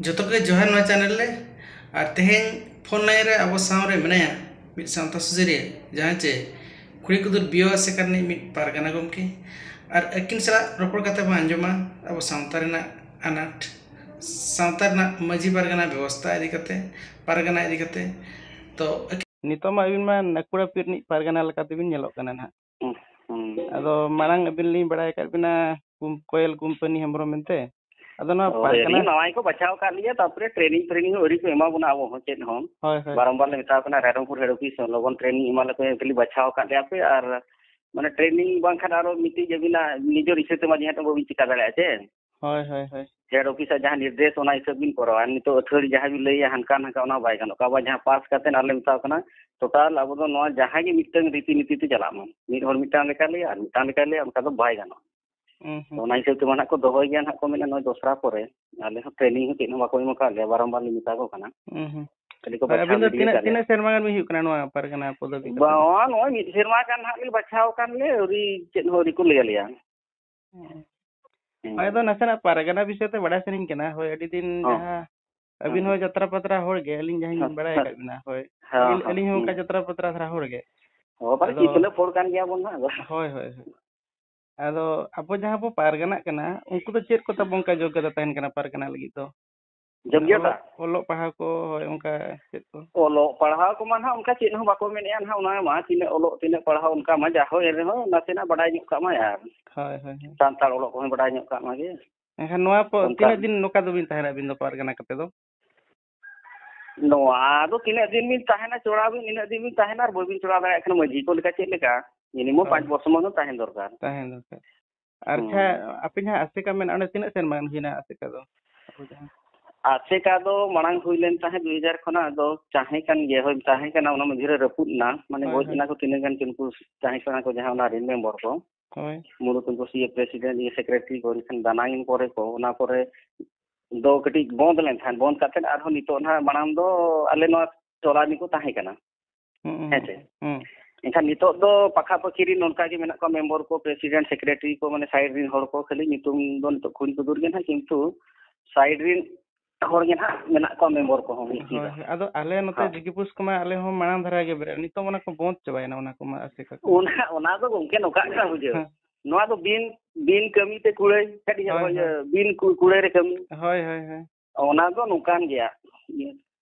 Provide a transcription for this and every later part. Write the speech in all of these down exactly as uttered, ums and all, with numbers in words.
ᱡᱚᱛᱚ ᱠᱚᱜᱮ ᱡᱚᱦᱟᱨ ᱱᱚᱣᱟ ᱪᱮᱱᱮᱞ ᱨᱮ᱾ ᱟᱨ ᱛᱮᱦᱮᱧ ᱯᱷᱳᱱ ᱞᱟᱭᱤᱱ ᱨᱮ ᱟᱵᱚ ᱥᱟᱶ ᱨᱮ ᱢᱮᱱᱟᱭᱟ ᱢᱤᱫ ᱥᱟᱶᱛᱟ ᱥᱩᱥᱟᱹᱨᱤᱭᱟᱹ, ᱡᱟᱦᱟᱸᱭ ᱪᱮ ᱠᱷᱩᱲᱤ ᱠᱩᱫᱩᱨ ᱵᱤᱭᱳ ᱟᱥᱮᱠᱟ ᱨᱤᱱᱤᱡ ᱢᱤᱫ ᱯᱟᱨᱜᱟᱱᱟ ᱜᱚᱢᱠᱮ᱾ ᱟᱨ ᱟᱹᱠᱤᱱ ᱥᱟᱞᱟᱜ ᱨᱚᱯᱚᱲ ᱠᱟᱛᱮ ᱵᱚᱱ ᱟᱸᱡᱚᱢᱟ ᱟᱵᱚ ᱥᱟᱶᱛᱟ ᱨᱮᱱᱟᱜ ᱟᱱᱟᱴ, ᱥᱟᱶᱛᱟ ᱨᱮᱱᱟᱜ ᱢᱟᱹᱡᱷᱤ ᱯᱟᱨᱜᱟᱱᱟ ᱵᱮᱵᱚᱥᱛᱷᱟ ᱤᱫᱤ ᱠᱟᱛᱮ, ᱯᱟᱨᱜᱟᱱᱟ ᱤᱫᱤ ᱠᱟᱛᱮ᱾ ᱛᱚ ᱟᱹᱠᱤᱱ ᱱᱤᱛᱚᱜ ᱢᱟ ᱟᱹᱵᱤᱱ ᱢᱟ ᱱᱟᱹᱠᱩᱲᱟ ᱯᱤᱨ ᱨᱤᱱᱤᱡ ᱯᱟᱨᱜᱟᱱᱟ ᱞᱮᱠᱟ ᱛᱮᱵᱤᱱ ᱧᱮᱞᱚᱜ ᱠᱟᱱᱟ ᱱᱟᱦᱟᱜ᱾ ᱦᱩᱸ, ᱦᱩᱸ᱾ ᱟᱫᱚ ᱢᱟᱲᱟᱝ ᱟᱹᱵᱤᱱ ᱞᱤᱧ ᱵᱟᱲᱟᱭ ᱟᱠᱟᱫ ᱵᱤᱱᱟ ᱠᱩᱢ-, ᱠᱚᱭᱮᱞ ᱠᱩᱢᱯᱟᱹᱱᱤ ᱦᱮᱢᱵᱨᱚᱢ ᱢᱮᱱᱛᱮ᱾ ᱟᱫᱚ ᱱᱚᱣᱟ ᱦᱳᱭ, ᱯᱟᱨᱜᱟᱱᱟ ᱟᱹᱞᱤᱧ ᱱᱟᱣᱟ ᱜᱮᱠᱚ ᱵᱟᱪᱷᱟᱣ ᱟᱠᱟᱫ ᱞᱤᱧᱟ, ᱛᱟᱨᱯᱚᱨᱮ training ᱯᱷᱨᱮᱱᱤᱝ ᱦᱚᱸ ᱟᱹᱣᱨᱤ ᱠᱚ ᱮᱢᱟ ᱵᱚᱱᱟ ᱟᱵᱚ ᱦᱚᱸ ᱪᱮᱫ ᱦᱚᱸ᱾ ᱦᱳᱭ, ᱦᱳᱭ᱾ ᱵᱟᱨᱚᱢᱵᱟᱨ ᱞᱮ ᱢᱮᱛᱟᱣ ᱠᱟᱱᱟ ᱨᱟᱭᱨᱚᱝᱯᱩᱨ head office ᱞᱚᱜᱚᱱ training ᱮᱢᱟ ᱞᱮᱯᱮ, ᱠᱷᱟᱹᱞᱤ ᱵᱟᱪᱷᱟᱣ ᱟᱠᱟᱫ ᱞᱮᱭᱟ ᱯᱮ, ᱟᱨ ᱢᱟᱱᱮ training ᱵᱟᱝᱠᱷᱟᱱ ᱟᱨᱚ ᱢᱤᱫᱴᱤᱡ ᱟᱹᱵᱤᱱᱟᱜ ᱱᱤᱡᱮᱨ ᱤᱪᱪᱷᱟᱹ ᱛᱮᱢᱟ ᱡᱟᱦᱟᱸ ᱴᱷᱮᱱ ᱵᱟᱹᱵᱤᱱ ᱪᱤᱠᱟ ᱫᱟᱲᱮᱭᱟᱜᱼᱟ ᱪᱮ᱾ ᱦᱳᱭ, ᱦᱳᱭ, ᱦᱳᱭ᱾ Head office ᱟᱜ ᱡᱟᱦᱟᱸ ᱱᱤᱨᱫᱮᱥ ᱚᱱᱟ ᱦᱤᱥᱟᱹᱵ ᱵᱤᱱ ᱠᱚᱨᱟᱣᱟ᱾ ᱱᱤᱛᱚᱜ ᱟᱹᱛᱷᱟᱹᱲᱤ ᱡᱟᱦᱟᱸ ᱵᱤᱱ ᱞᱟᱹᱭᱟ ᱦᱟᱱᱠᱟ ᱱᱟᱝᱠᱟ ᱚᱱᱟ ᱵᱟᱭ ᱜᱟᱱᱚᱜᱼᱟ᱾ ᱟᱵᱚ ᱡᱟᱦᱟᱸ ᱯᱟᱥ ᱠᱟᱛᱮ ᱟᱨ ᱞᱮ ᱢᱮᱛᱟᱣ ᱠᱟᱱᱟ total ᱟᱵᱚ ᱫᱚ ᱱᱚᱣᱟ ᱡᱟᱦᱟᱸ ᱜᱮ ᱢᱤᱫᱴᱟᱝ ᱨᱤᱛᱤ ᱱᱤᱛᱤ ᱛᱮ ᱪᱟᱞᱟᱜ ᱢᱟ᱾ ᱢᱤᱫ ᱦᱚᱲ ᱢᱤᱫᱴᱟᱝ ᱞᱮᱠᱟ ᱞᱟᱹᱭᱟ ᱟᱨ ᱢᱤᱫᱴᱟᱝ ᱞᱮᱠᱟᱭ ᱞᱟᱹᱭᱟ, ᱚᱱᱠᱟ ᱫᱚ ᱵᱟᱭ ᱜᱟᱱᱚᱜᱼᱟ᱾ ᱦᱩᱸ, ᱦᱩᱸ, ᱚᱱᱟ ᱦᱩᱸ᱾ ᱦᱤᱥᱟᱹᱵ ᱛᱮᱢᱟ ᱱᱟᱦᱟᱜ ᱠᱚ ᱫᱚᱦᱚᱭ ᱜᱮᱭᱟ ᱱᱟᱦᱟᱜ ᱠᱚ ᱢᱮᱱᱟ ᱱᱚᱜᱼᱚᱭ ᱫᱚᱥᱨᱟ ᱯᱚᱨᱮ᱾ ᱟᱞᱮ ᱦᱚᱸ training ᱦᱚᱸ ᱪᱮᱫ ᱦᱚᱸ ᱵᱟᱠᱚ ᱮᱢ ᱠᱟᱜ ᱞᱮᱭᱟ, ᱵᱟᱨᱚᱢᱵᱟᱨ ᱞᱮ ᱢᱮᱛᱟ ᱠᱚ ᱠᱟᱱᱟ᱾ ᱦᱩᱸ, ᱦᱩᱸ᱾ ᱠᱷᱟᱹᱞᱤ ᱠᱚ ᱦᱳᱭ, ᱵᱟᱪᱷᱟᱣ ᱟᱹᱵᱤᱱ ᱫᱚ ᱜᱤᱰᱤ ᱛᱤᱱᱟᱹᱜ, ᱟᱠᱟᱫ ᱞᱮᱭᱟ᱾ ᱛᱤᱱᱟᱹᱜ ᱥᱮᱨᱢᱟ ᱜᱟᱱ ᱵᱤᱱ ᱦᱩᱭᱩᱜ ᱠᱟᱱᱟ ᱱᱚᱣᱟ ᱯᱟᱨᱜᱟᱱᱟ ᱯᱚᱫᱚᱵᱤ ᱠᱟᱛᱮ ᱫᱚ? ᱵᱟᱝ, ᱱᱚᱜᱼᱚᱭ ᱢᱤᱫ ᱥᱮᱨᱢᱟ ᱜᱟᱱ ᱱᱟᱦᱟᱜ ᱞᱤᱧ ᱵᱟᱪᱷᱟᱣ ᱟᱠᱟᱱ ᱞᱮ, ᱟᱹᱣᱨᱤ ᱪᱮᱫ ᱦᱚᱸ ᱟᱹᱣᱨᱤ ᱠᱚ ᱞᱟᱹᱭ ᱟᱞᱮᱭᱟ᱾ ᱦᱩᱸ᱾ ᱦᱩᱸ᱾ ᱦᱳᱭ, ᱟᱫᱚ ᱱᱟᱥᱮᱱᱟᱜ ᱯᱟᱨᱜᱟᱱᱟ ᱵᱤᱥᱚᱭ ᱛᱮ ᱵᱟᱲᱟᱭ ᱥᱟᱱᱟᱧ ᱠᱟᱱᱟ᱾ ᱦᱳᱭ, ᱟᱹᱰᱤ ᱫᱤᱱ ᱦᱚᱸ᱾ ᱡᱟᱦᱟᱸ ᱟᱹᱵᱤᱱ ᱦᱚᱸ᱾ ᱦᱚᱸ ᱡᱟᱛᱨᱟ ᱯᱟᱛᱨᱟ ᱦᱚᱲ ᱜᱮ, ᱟᱹᱞᱤᱧ ᱡᱟᱦᱟᱸ ᱞᱤᱧ ᱦᱚᱸ᱾ ᱵᱟᱲᱟᱭ ᱟᱠᱟᱫ ᱵᱤᱱᱟ, ᱦᱳᱭ᱾ ᱦᱚᱸ, ᱟᱹᱞᱤᱧ, ᱦᱚᱸ, ᱟᱹᱞᱤᱧ ᱦᱚᱸ ᱚᱱᱠᱟ ᱦᱩᱸ᱾ ᱡᱟᱛᱨᱟ ᱯᱟᱛᱨᱟ ᱫᱷᱟᱨᱟ ᱦᱚᱲ ᱜᱮ᱾ ᱦᱚᱸ, ᱯᱟᱞᱮ ᱟᱫᱚ ᱪᱤᱠᱟᱹ ᱞᱮ ᱯᱷᱳᱲ ᱠᱟᱱ ᱜᱮᱭᱟ ᱵᱚᱱ ᱦᱟᱸᱜ ᱟᱫᱚ᱾ ᱦᱳᱭ, ᱦᱳᱭ, ᱦᱳᱭ᱾ ᱟᱫᱚ ᱟᱵᱚ ᱡᱟᱦᱟᱸ ᱵᱚ ᱯᱟᱨᱜᱟᱱᱟᱜ ᱠᱟᱱᱟ, ᱩᱱᱠᱩ ᱫᱚ ᱪᱮᱫ ᱠᱚ ᱛᱟᱵᱚ ᱚᱱᱠᱟ ᱡᱳᱜᱽᱜᱚᱛᱟ ᱛᱟᱦᱮᱱ ᱠᱟᱱᱟ ᱯᱟᱨᱜᱟᱱᱟ ᱞᱟᱹᱜᱤᱫ ᱫᱚ? ᱡᱳᱜᱽᱜᱚᱛᱟ? ᱚᱞᱚᱜ, ᱚᱞᱚᱜ ᱯᱟᱲᱦᱟᱣ ᱠᱚ, ᱦᱳᱭ, ᱚᱱᱠᱟ ᱪᱮᱫ ᱠᱚ? ᱚᱞᱚᱜ ᱯᱟᱲᱦᱟᱣ ᱠᱚᱢᱟ ᱱᱟᱦᱟᱜ ᱚᱱᱠᱟ ᱪᱮᱫ ᱦᱚᱸ ᱵᱟᱠᱚ ᱢᱮᱱᱮᱜᱼᱟ ᱱᱟᱦᱟᱜ, ᱚᱱᱟ ᱢᱟ ᱛᱤᱱᱟᱹᱜ ᱚᱞᱚᱜ, ᱛᱤᱱᱟᱹᱜ ᱯᱟᱲᱦᱟᱣ, ᱚᱱᱠᱟ ᱢᱟ ᱡᱟ ᱦᱳᱭ ᱮᱱ ᱨᱮᱦᱚᱸ ᱱᱟᱥᱮᱱᱟᱜ ᱵᱟᱰᱟᱭ ᱧᱚᱜ ᱠᱟᱜ ᱢᱟᱭ ᱟᱨ ᱦᱳᱭ, ᱦᱳᱭ, ᱦᱳᱭ᱾ ᱥᱟᱱᱛᱟᱲ ᱚᱞᱚᱜ ᱠᱚᱦᱚᱸ ᱵᱟᱰᱟᱭ ᱧᱚᱜ ᱠᱟᱜ ᱢᱟᱜᱮ᱾ ᱮᱱᱠᱷᱟᱱ ᱱᱚᱣᱟ ᱯᱚ-, ᱚᱱᱠᱟ ᱛᱤᱱᱟᱹᱜ ᱫᱤᱱ ᱱᱚᱝᱠᱟ ᱫᱚᱵᱤᱱ ᱛᱟᱦᱮᱱᱟ ᱟᱹᱵᱤᱱ ᱫᱚ ᱯᱟᱨᱜᱟᱱᱟ ᱠᱟᱛᱮ ᱫᱚ? ᱱᱚᱣᱟ ᱫᱚ ᱛᱤᱱᱟᱹᱜ ᱫᱤᱱ ᱵᱤᱱ ᱛᱟᱦᱮᱱᱟ, ᱪᱚᱲᱟᱣ ᱵᱤᱱ ᱤᱱᱟᱹᱜ ᱫᱤᱱ ᱵᱤᱱ ᱛᱟᱦᱮᱱᱟ, ᱟᱨ ᱵᱟᱹᱵᱤᱱ ᱪᱚᱲᱟᱣ ᱫᱟᱲᱮᱭᱟᱜ ᱠᱷᱟᱱ ᱢᱟᱹᱡᱷᱤ ᱠᱚ ᱞᱮᱠᱟ ᱪᱮᱫ ᱞᱮᱠᱟ, minimum ᱦᱳᱭ᱾ ᱯᱟᱸᱪ ᱵᱚᱪᱷᱚᱨ ᱢᱟᱱᱮ ᱛᱟᱦᱮᱸ ᱫᱚᱨᱠᱟᱨ᱾ ᱛᱟᱦᱮᱸ ᱫᱚᱨᱠᱟᱨ᱾ ᱟᱪᱪᱷᱟ, ᱦᱩᱸ᱾ ᱟᱯᱮ ᱡᱟᱦᱟᱸ ᱟᱥᱮᱠᱟ ᱢᱮᱱᱟᱜᱼᱟ, ᱚᱸᱰᱮ ᱛᱤᱱᱟᱹᱜ ᱥᱮᱨᱢᱟ ᱜᱟᱱ ᱦᱩᱭᱱᱟ ᱟᱥᱮᱠᱟ ᱫᱚ? ᱟᱵᱚ ᱡᱟᱦᱟᱸ ᱟᱥᱮᱠᱟ ᱫᱚ ᱢᱟᱲᱟᱝ ᱦᱩᱭ ᱞᱮᱱ ᱛᱟᱦᱮᱸᱫ ᱫᱩ ᱦᱟᱡᱟᱨ ᱠᱷᱚᱱᱟᱜ, ᱟᱫᱚ ᱛᱟᱦᱮᱸ ᱠᱟᱱ ᱜᱮᱭᱟ, ᱦᱳᱭ, ᱛᱟᱦᱮᱸ ᱠᱟᱱᱟ, ᱚᱱᱟ ᱢᱚᱫᱽᱫᱷᱮ ᱨᱮ ᱨᱟᱹᱯᱩᱫ ᱮᱱᱟ, ᱢᱟᱱᱮ ᱦᱳᱭ, ᱜᱚᱡ ᱦᱳᱭ᱾ ᱮᱱᱟ ᱠᱚ ᱛᱤᱱᱟᱹᱜ ᱜᱟᱱ ᱪᱚ ᱩᱱᱠᱩ ᱛᱟᱦᱮᱸ ᱠᱟᱱᱟ ᱠᱚ ᱡᱟᱦᱟᱸ ᱚᱱᱟ ᱨᱮᱱ ᱢᱮᱢᱵᱚᱨ ᱠᱚ᱾ ᱦᱳᱭ᱾ ᱢᱩᱲᱩ ᱛᱩᱝᱠᱩ ᱥᱤ ᱮ president, ᱤᱭᱟᱹ secretary ᱠᱚ, ᱮᱱᱠᱷᱟᱱ ᱫᱟᱱᱟᱝ ᱯᱚᱨᱮ ᱠᱚ, ᱚᱱᱟ ᱯᱚᱨᱮ ᱫᱚ ᱠᱟᱹᱴᱤᱡ ᱵᱚᱱᱫ ᱞᱮᱱ ᱛᱟᱦᱮᱸᱫ, ᱵᱚᱱᱫ ᱠᱟᱛᱮᱫ ᱟᱨᱦᱚᱸ ᱱᱤᱛᱚᱜ ᱱᱟᱦᱟᱜ ᱢᱟᱲᱟᱝ ᱫᱚ ᱟᱞᱮ ᱱᱚᱣᱟ ᱴᱚᱞᱟ ᱨᱤᱱ ᱠᱚ ᱛᱟᱦᱮᱸ ᱠᱟᱱᱟ᱾ ᱦᱩᱸ, ᱦᱮᱸ ᱥᱮ? ᱦᱩᱸ᱾ ᱮᱱᱠᱷᱟᱱ ᱱᱤᱛᱚᱜ ᱫᱚ ᱯᱟᱠᱷᱟ ᱯᱟᱹᱠᱷᱤ ᱨᱤᱱ ᱱᱚᱝᱠᱟ ᱜᱮ ᱢᱮᱱᱟᱜ ᱠᱚᱣᱟ, ᱢᱮᱢᱵᱚᱨ ᱠᱚ, president, secretary ᱠᱚ, ᱢᱟᱱᱮ side ᱨᱤᱱ ᱦᱚᱲ ᱠᱚ, ᱠᱷᱟᱹᱞᱤ ᱧᱩᱛᱩᱢ ᱫᱚ ᱱᱤᱛᱚᱜ ᱠᱷᱩᱲᱤ ᱠᱩᱫᱩᱨ ᱜᱮ ᱱᱟᱦᱟᱜ, ᱠᱤᱱᱛᱩ side ᱨᱤᱱ ᱦᱚᱲ ᱜᱮ ᱱᱟᱦᱟᱜ ᱢᱮᱱᱟᱜ ᱠᱚᱣᱟ, ᱢᱮᱢᱵᱚᱨ ᱠᱚᱦᱚᱸ ᱢᱤᱫ ᱦᱳᱭ, ᱜᱮᱭᱟ᱾ ᱦᱳᱭ᱾ ᱟᱫᱚ ᱟᱞᱮ ᱱᱚᱛᱮ ᱦᱮᱸ᱾ ᱡᱤᱜᱤᱯᱩᱥ ᱠᱚᱢᱟ ᱟᱞᱮ ᱦᱚᱸ ᱢᱟᱲᱟᱝ ᱫᱷᱟᱨᱟ ᱜᱮ ᱵᱮᱨᱮᱫ, ᱱᱤᱛᱚᱜ ᱚᱱᱟ ᱠᱚ ᱵᱚᱸᱫᱽ ᱪᱟᱵᱟᱭᱮᱱᱟ, ᱚᱱᱟ ᱠᱚᱢᱟ ᱟᱥᱮᱠᱟ ᱠᱚ᱾ ᱚᱱᱟ, ᱚᱱᱟ ᱫᱚ ᱜᱚᱢᱠᱮ ᱱᱚᱝᱠᱟᱜ ᱠᱟᱱᱟ, ᱵᱩᱡᱷᱟᱹᱣ᱾ ᱦᱮᱸ᱾ ᱱᱚᱣᱟ ᱫᱚ ᱵᱤᱱ, ᱵᱤᱱ ᱠᱟᱹᱢᱤ ᱛᱮ ᱠᱩᱲᱟᱹᱭ, ᱪᱮᱫ ᱤᱧ ᱦᱳᱭ, ᱤᱭᱟᱹ, ᱦᱳᱭ᱾ ᱵᱤᱱ ᱠᱩ-, ᱠᱩᱲᱟᱹᱭ ᱨᱮ ᱠᱟᱹᱢᱤ᱾ ᱦᱳᱭ, ᱦᱳᱭ, ᱦᱳᱭ᱾ ᱚᱱᱟ ᱫᱚ ᱱᱚᱝᱠᱟᱱ ᱜᱮᱭᱟ᱾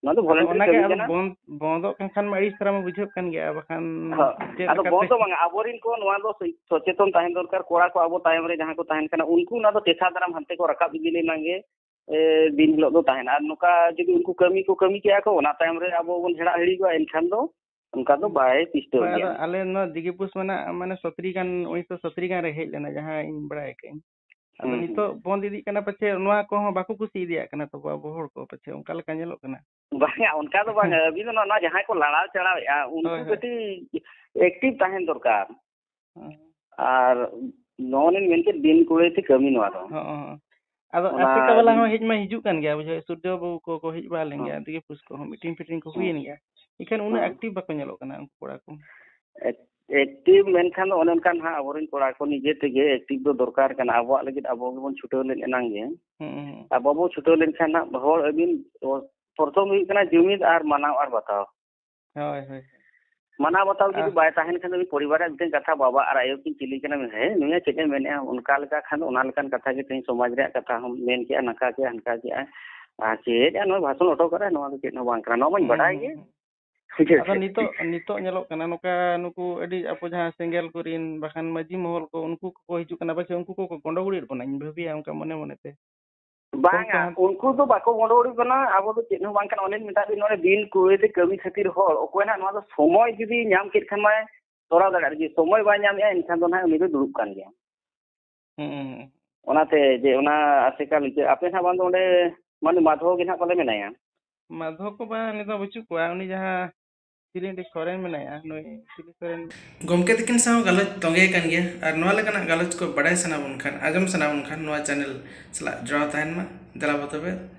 ᱱᱚᱣᱟ ᱫᱚ ᱟᱫᱚ voluntary ᱚᱱᱟᱜᱮ ᱠᱟᱹᱢᱤ ᱟᱫᱚ ᱠᱟᱱᱟ᱾ ᱵᱚᱱᱫ, ᱵᱚᱱᱫᱚᱜ ᱠᱟᱱ ᱠᱷᱟᱱ ᱢᱟ ᱟᱹᱲᱤᱥ ᱫᱷᱟᱨᱟ ᱢᱟ ᱵᱩᱡᱷᱟᱹᱜ ᱠᱟᱱ ᱜᱮᱭᱟ, ᱵᱟᱠᱷᱟᱱ ᱦᱳᱭ᱾ ᱪᱮᱫ ᱟᱫᱚ ᱞᱮᱠᱟᱛᱮ? ᱵᱚᱱᱫ ᱫᱚ ᱵᱟᱝᱟ, ᱟᱵᱚᱨᱮᱱ ᱠᱚ ᱱᱚᱣᱟ ᱫᱚ ᱥᱚ-, ᱥᱚᱪᱮᱛᱚᱱ ᱛᱟᱦᱮᱸ ᱫᱚᱨᱠᱟᱨ᱾ ᱠᱚᱲᱟ ᱠᱚ ᱟᱵᱚ ᱛᱟᱭᱚᱢ ᱨᱮ ᱡᱟᱦᱟᱸ ᱠᱚ ᱛᱟᱦᱮᱱ ᱠᱟᱱᱟ, ᱩᱱᱠᱩ ᱚᱱᱟ ᱫᱚ ᱴᱮᱥᱟ ᱫᱟᱨᱟᱢ ᱦᱟᱱᱛᱮ ᱠᱚ ᱨᱟᱠᱟᱵ ᱤᱫᱤ ᱞᱮᱱᱟ ᱜᱮ, ᱮ, ᱫᱤᱱ ᱦᱤᱞᱳᱜ ᱫᱚ ᱛᱟᱦᱮᱱᱟ᱾ ᱟᱨ ᱱᱚᱝᱠᱟ ᱡᱩᱫᱤ ᱩᱱᱠᱩ ᱠᱟᱹᱢᱤ ᱠᱚ ᱠᱟᱹᱢᱤ ᱠᱮᱜᱼᱟ ᱠᱚ, ᱚᱱᱟ ᱛᱟᱭᱚᱢ ᱨᱮ ᱟᱵᱚ ᱵᱚᱱ ᱦᱮᱲᱟᱜ ᱦᱤᱲᱤᱡᱚᱜᱼᱟ, ᱮᱱᱠᱷᱟᱱ ᱫᱚ ᱚᱱᱠᱟ ᱫᱚ ᱦᱩᱸ᱾ ᱵᱟᱭ ᱯᱤᱥᱴᱟᱹᱣ ᱦᱳᱭ, ᱟᱫᱚ ᱜᱮᱭᱟ᱾ ᱟᱞᱮ ᱱᱚᱣᱟ ᱫᱤᱜᱤᱯᱩᱥ ᱢᱟᱱᱟᱜ, ᱢᱟᱱᱮ, ᱥᱚᱛᱨᱤ ᱜᱟᱱ, ᱩᱱᱤᱥᱥᱚ ᱥᱚᱛᱨᱤ ᱜᱟᱱ ᱨᱮ ᱦᱮᱡ ᱞᱮᱱᱟ, ᱡᱟᱦᱟᱸ ᱤᱧ ᱵᱟᱲᱟᱭ ᱠᱟᱜ ᱟᱹᱧ᱾ ᱟᱫᱚ ᱦᱩᱸ, ᱦᱩᱸ᱾ ᱱᱤᱛᱚᱜ ᱵᱚᱱᱫ ᱤᱫᱤᱜ ᱠᱟᱱᱟ, ᱯᱟᱪᱷᱮ ᱱᱚᱣᱟ ᱠᱚᱦᱚᱸ ᱵᱟᱠᱚ ᱠᱩᱥᱤ ᱤᱫᱤᱭᱟᱜ ᱠᱟᱱᱟ ᱛᱟᱵᱚ ᱟᱵᱚ ᱦᱚᱲ ᱠᱚ, ᱯᱟᱪᱷᱮ ᱚᱱᱠᱟ ᱞᱮᱠᱟ ᱧᱮᱞᱚᱜ ᱠᱟᱱᱟ᱾ ᱵᱟᱝᱟ, ᱚᱱᱠᱟ ᱫᱚ ᱵᱟᱝᱟ᱾ ᱟᱹᱵᱤᱱ ᱫᱚ ᱱᱚᱣᱟ, ᱱᱚᱣᱟ ᱡᱟᱦᱟᱸᱭ ᱠᱚ ᱞᱟᱲᱟᱣ ᱪᱟᱲᱟᱣᱮᱫᱼᱟ, ᱩᱱᱠᱩ ᱦᱳᱭ, ᱦᱳᱭ᱾ ᱠᱟᱹᱴᱤᱡ active ᱛᱟᱦᱮᱱ ᱫᱚᱨᱠᱟᱨ᱾ ᱦᱮᱸ᱾ ᱟᱨ ᱱᱚᱜᱼᱚ ᱱᱤᱧ ᱢᱮᱱ ᱠᱮᱫ, ᱵᱤᱱ ᱠᱩᱲᱟᱹᱭ ᱛᱮ ᱠᱟᱹᱢᱤ ᱱᱚᱣᱟ ᱫᱚ᱾ ᱦᱚᱸ, ᱦᱚᱸ᱾ ᱟᱫᱚ ᱚᱱᱟ ᱟᱥᱮᱠᱟ ᱵᱟᱞᱟ ᱦᱚᱸ ᱦᱮᱡ ᱢᱟ ᱦᱤᱡᱩᱜ ᱠᱟᱱ ᱜᱮᱭᱟ, ᱵᱩᱡᱷᱟᱹᱣ, ᱥᱩᱨᱡᱚ ᱵᱟᱹᱵᱩ ᱠᱚ, ᱠᱚ ᱦᱮᱡ ᱵᱟᱲᱟ ᱞᱮᱱ ᱦᱚᱸ᱾ ᱜᱮᱭᱟ, ᱫᱤᱜᱤ ᱯᱩᱥ ᱠᱚᱦᱚᱸ meeting ᱯᱷᱤᱴᱤᱝ ᱠᱚ ᱦᱚᱸ᱾ ᱦᱩᱭᱮᱱ ᱜᱮᱭᱟ᱾ ᱮᱱᱠᱷᱟᱱ ᱩᱱᱟᱹᱜ ᱦᱚᱸ᱾ Active ᱵᱟᱠᱚ ᱧᱮᱞᱚᱜ ᱠᱟᱱᱟ ᱩᱱᱠᱩ ᱠᱚᱲᱟ ᱠᱚ᱾ Ac-, active ᱢᱮᱱᱠᱷᱟᱱ ᱫᱚ ᱚᱱᱮ ᱚᱱᱠᱟ ᱱᱟᱦᱟᱜ ᱟᱵᱚᱨᱮᱱ ᱠᱚᱲᱟ ᱠᱚ ᱱᱤᱡᱮ ᱛᱮᱜᱮ active ᱫᱚ ᱫᱚᱨᱠᱟᱨ ᱠᱟᱱᱟ᱾ ᱟᱵᱚᱣᱟᱜ ᱞᱟᱹᱜᱤᱫ ᱟᱵᱚ ᱜᱮᱵᱚᱱ ᱪᱷᱩᱴᱟᱹᱣ ᱞᱮᱱ ᱮᱱᱟᱝ ᱜᱮ᱾ ᱦᱩᱸ, ᱦᱩᱸ᱾ ᱟᱵᱚ ᱵᱚ ᱪᱷᱩᱴᱟᱹᱣ ᱞᱮᱱᱠᱷᱟᱱ ᱱᱟᱦᱟᱜ ᱦᱚᱲ ᱟᱹᱵᱤᱱ ᱯᱨᱚᱛᱷᱚᱢ ᱦᱩᱭᱩᱜ ᱠᱟᱱᱟ ᱡᱩᱢᱤᱫ ᱟᱨ ᱢᱟᱱᱟᱣ ᱟᱨ ᱵᱟᱛᱟᱣ᱾ ᱦᱳᱭ, ᱦᱳᱭ᱾ ᱢᱟᱱᱟᱣ ᱵᱟᱛᱟᱣ ᱡᱩᱫᱤ ᱟᱦ᱾ ᱵᱟᱭ ᱛᱟᱦᱮᱱ ᱠᱷᱟᱱ ᱫᱚ, ᱩᱱᱤ ᱯᱚᱨᱤᱵᱟᱨ ᱨᱮᱭᱟᱜ ᱢᱤᱫᱴᱮᱱ ᱠᱟᱛᱷᱟ, ᱵᱟᱵᱟ ᱟᱨ ᱟᱭᱳ ᱠᱤᱱ ᱪᱤᱞᱤ ᱠᱟᱱᱟ, ᱦᱮᱸ, ᱱᱩᱭ ᱪᱮᱫ ᱮ ᱢᱮᱱᱮᱫᱼᱟ, ᱚᱱᱠᱟ ᱞᱮᱠᱟ ᱠᱷᱟᱱ ᱫᱚ, ᱚᱱᱟ ᱞᱮᱠᱟᱱ ᱠᱟᱛᱷᱟ ᱜᱮ ᱛᱮᱦᱮᱧ ᱥᱚᱢᱟᱡᱽ ᱨᱮᱭᱟᱜ ᱠᱟᱛᱷᱟ ᱦᱚᱸ ᱢᱮᱱ ᱠᱮᱜᱼᱟ, ᱱᱟᱝᱠᱟ ᱠᱮᱜᱼᱟ, ᱦᱟᱱᱠᱟ ᱠᱮᱜᱼᱟ, ᱟᱨ ᱪᱮᱫ ᱟᱨ ᱱᱚᱣᱟ ᱵᱷᱟᱥᱚᱱ ᱦᱚᱴᱚ ᱠᱟᱜᱼᱟ, ᱱᱚᱣᱟ ᱫᱚ ᱪᱮᱫ ᱦᱚᱸ ᱵᱟᱝ ᱠᱟᱱᱟ, ᱱᱚᱣᱟ ᱢᱟᱧ ᱦᱩᱸ, ᱵᱟᱰᱟᱭ ᱦᱩᱸ, ᱜᱮ᱾ ᱦᱩᱸ᱾ ᱵᱩᱡᱷᱟᱹᱣ ᱟᱫᱚ ᱠᱮᱫ᱾ ᱱᱤᱛᱚᱜ, ᱱᱤᱛᱚᱜ ᱧᱮᱞᱚᱜ ᱠᱟᱱᱟ ᱱᱚᱝᱠᱟ, ᱱᱩᱠᱩ ᱟᱹᱰᱤ ᱟᱵᱚ ᱡᱟᱦᱟᱸ ᱥᱮᱸᱜᱮᱞ ᱠᱚᱨᱮᱱ ᱵᱟᱠᱷᱟᱱ ᱢᱟᱹᱡᱷᱤ ᱢᱚᱦᱚᱞ ᱠᱚ, ᱩᱱᱠᱩ ᱠᱚᱠᱚ ᱦᱤᱡᱩᱜ ᱠᱟᱱᱟ, ᱯᱟᱪᱷᱮ ᱩᱱᱠᱩ ᱠᱚᱠᱚ ᱜᱚᱸᱰᱚᱜᱳᱲᱮᱫ ᱵᱚᱱᱟ, ᱤᱧ ᱵᱷᱟᱹᱵᱤᱭᱟ ᱚᱱᱠᱟ ᱢᱚᱱᱮ ᱢᱚᱱᱮᱛᱮ᱾ ᱵᱟᱝᱟ, ᱦᱚᱲ ᱠᱚᱦᱚᱸ ᱩᱱᱠᱩ ᱫᱚ ᱵᱟᱠᱚ ᱜᱚᱸᱰᱚᱜᱳᱲ ᱠᱟᱱᱟ, ᱟᱵᱚ ᱫᱚ ᱪᱮᱫ ᱦᱚᱸ ᱵᱟᱝ ᱠᱟᱱᱟ᱾ ᱚᱱᱮᱧ ᱢᱮᱛᱟᱫ ᱵᱤᱱ, ᱱᱚᱰᱮ ᱵᱤᱱ ᱠᱩᱲᱟᱹᱭ ᱛᱮ ᱠᱟᱹᱢᱤ ᱠᱷᱟᱹᱛᱤᱨ ᱦᱚᱲ, ᱚᱠᱚᱭ ᱱᱟᱦᱟᱜ ᱱᱚᱣᱟ ᱫᱚ ᱥᱚᱢᱚᱭ ᱡᱩᱫᱤ ᱧᱟᱢ ᱠᱮᱫ ᱠᱷᱟᱱ ᱢᱟᱭ ᱠᱚᱨᱟᱣ ᱫᱟᱲᱮᱭᱟᱜᱼᱟ, ᱡᱩᱫᱤ ᱥᱚᱢᱚᱭ ᱵᱟᱭ ᱧᱟᱢᱮᱫᱼᱟ, ᱮᱱᱠᱷᱟᱱ ᱫᱚ ᱱᱟᱦᱟᱜ ᱩᱱᱤ ᱫᱚ ᱫᱩᱲᱩᱵ ᱠᱟᱱ ᱜᱮᱭᱟ᱾ ᱦᱩᱸ, ᱦᱩᱸ, ᱦᱩᱸ᱾ ᱚᱱᱟᱛᱮ ᱡᱮ ᱚᱱᱟ ᱟᱥᱮᱠᱟ ᱞᱤᱧ ᱪᱮᱫ, ᱟᱯᱮ ᱱᱟᱦᱟᱜ ᱵᱟᱝ ᱫᱚ ᱚᱸᱰᱮ ᱢᱟᱱᱮ ᱢᱟᱫᱷᱚ ᱜᱮ ᱱᱟᱦᱟᱜ ᱯᱟᱞᱮ ᱢᱮᱱᱟᱭᱟ᱾ ᱢᱟᱫᱷᱚ ᱠᱚ ᱵᱟᱝ, ᱩᱱᱤ ᱫᱚ ᱵᱟᱹᱪᱩᱜ ᱠᱚᱣᱟ, ᱩᱱᱤ ᱡᱟᱦᱟᱸ ᱪᱤᱞᱤ ᱢᱤᱫᱴᱤᱡ ᱥᱚᱨᱮᱱ ᱢᱮᱱᱟᱭᱟ, ᱱᱩᱭ ᱪᱤᱞᱤ ᱥᱚᱨᱮᱱ᱾ ᱜᱚᱢᱠᱮ ᱛᱟᱹᱠᱤᱱ ᱥᱟᱶ ᱜᱟᱞᱚᱪ ᱛᱚᱸᱜᱮ ᱠᱟᱱ ᱜᱮᱭᱟ, ᱟᱨ ᱱᱚᱣᱟ ᱞᱮᱠᱟᱱᱟᱜ ᱜᱟᱞᱚᱪ ᱠᱚ ᱵᱟᱰᱟᱭ ᱥᱟᱱᱟ ᱵᱚᱱ ᱠᱷᱟᱱ, ᱟᱸᱡᱚᱢ ᱥᱟᱱᱟ ᱵᱚᱱ ᱠᱷᱟᱱ, ᱱᱚᱣᱟ ᱪᱮᱱᱮᱞ ᱥᱟᱞᱟᱜ ᱡᱚᱲᱟᱣ ᱛᱟᱦᱮᱱ ᱢᱟ᱾ ᱫᱮᱞᱟ ᱵᱚ ᱛᱚᱵᱮ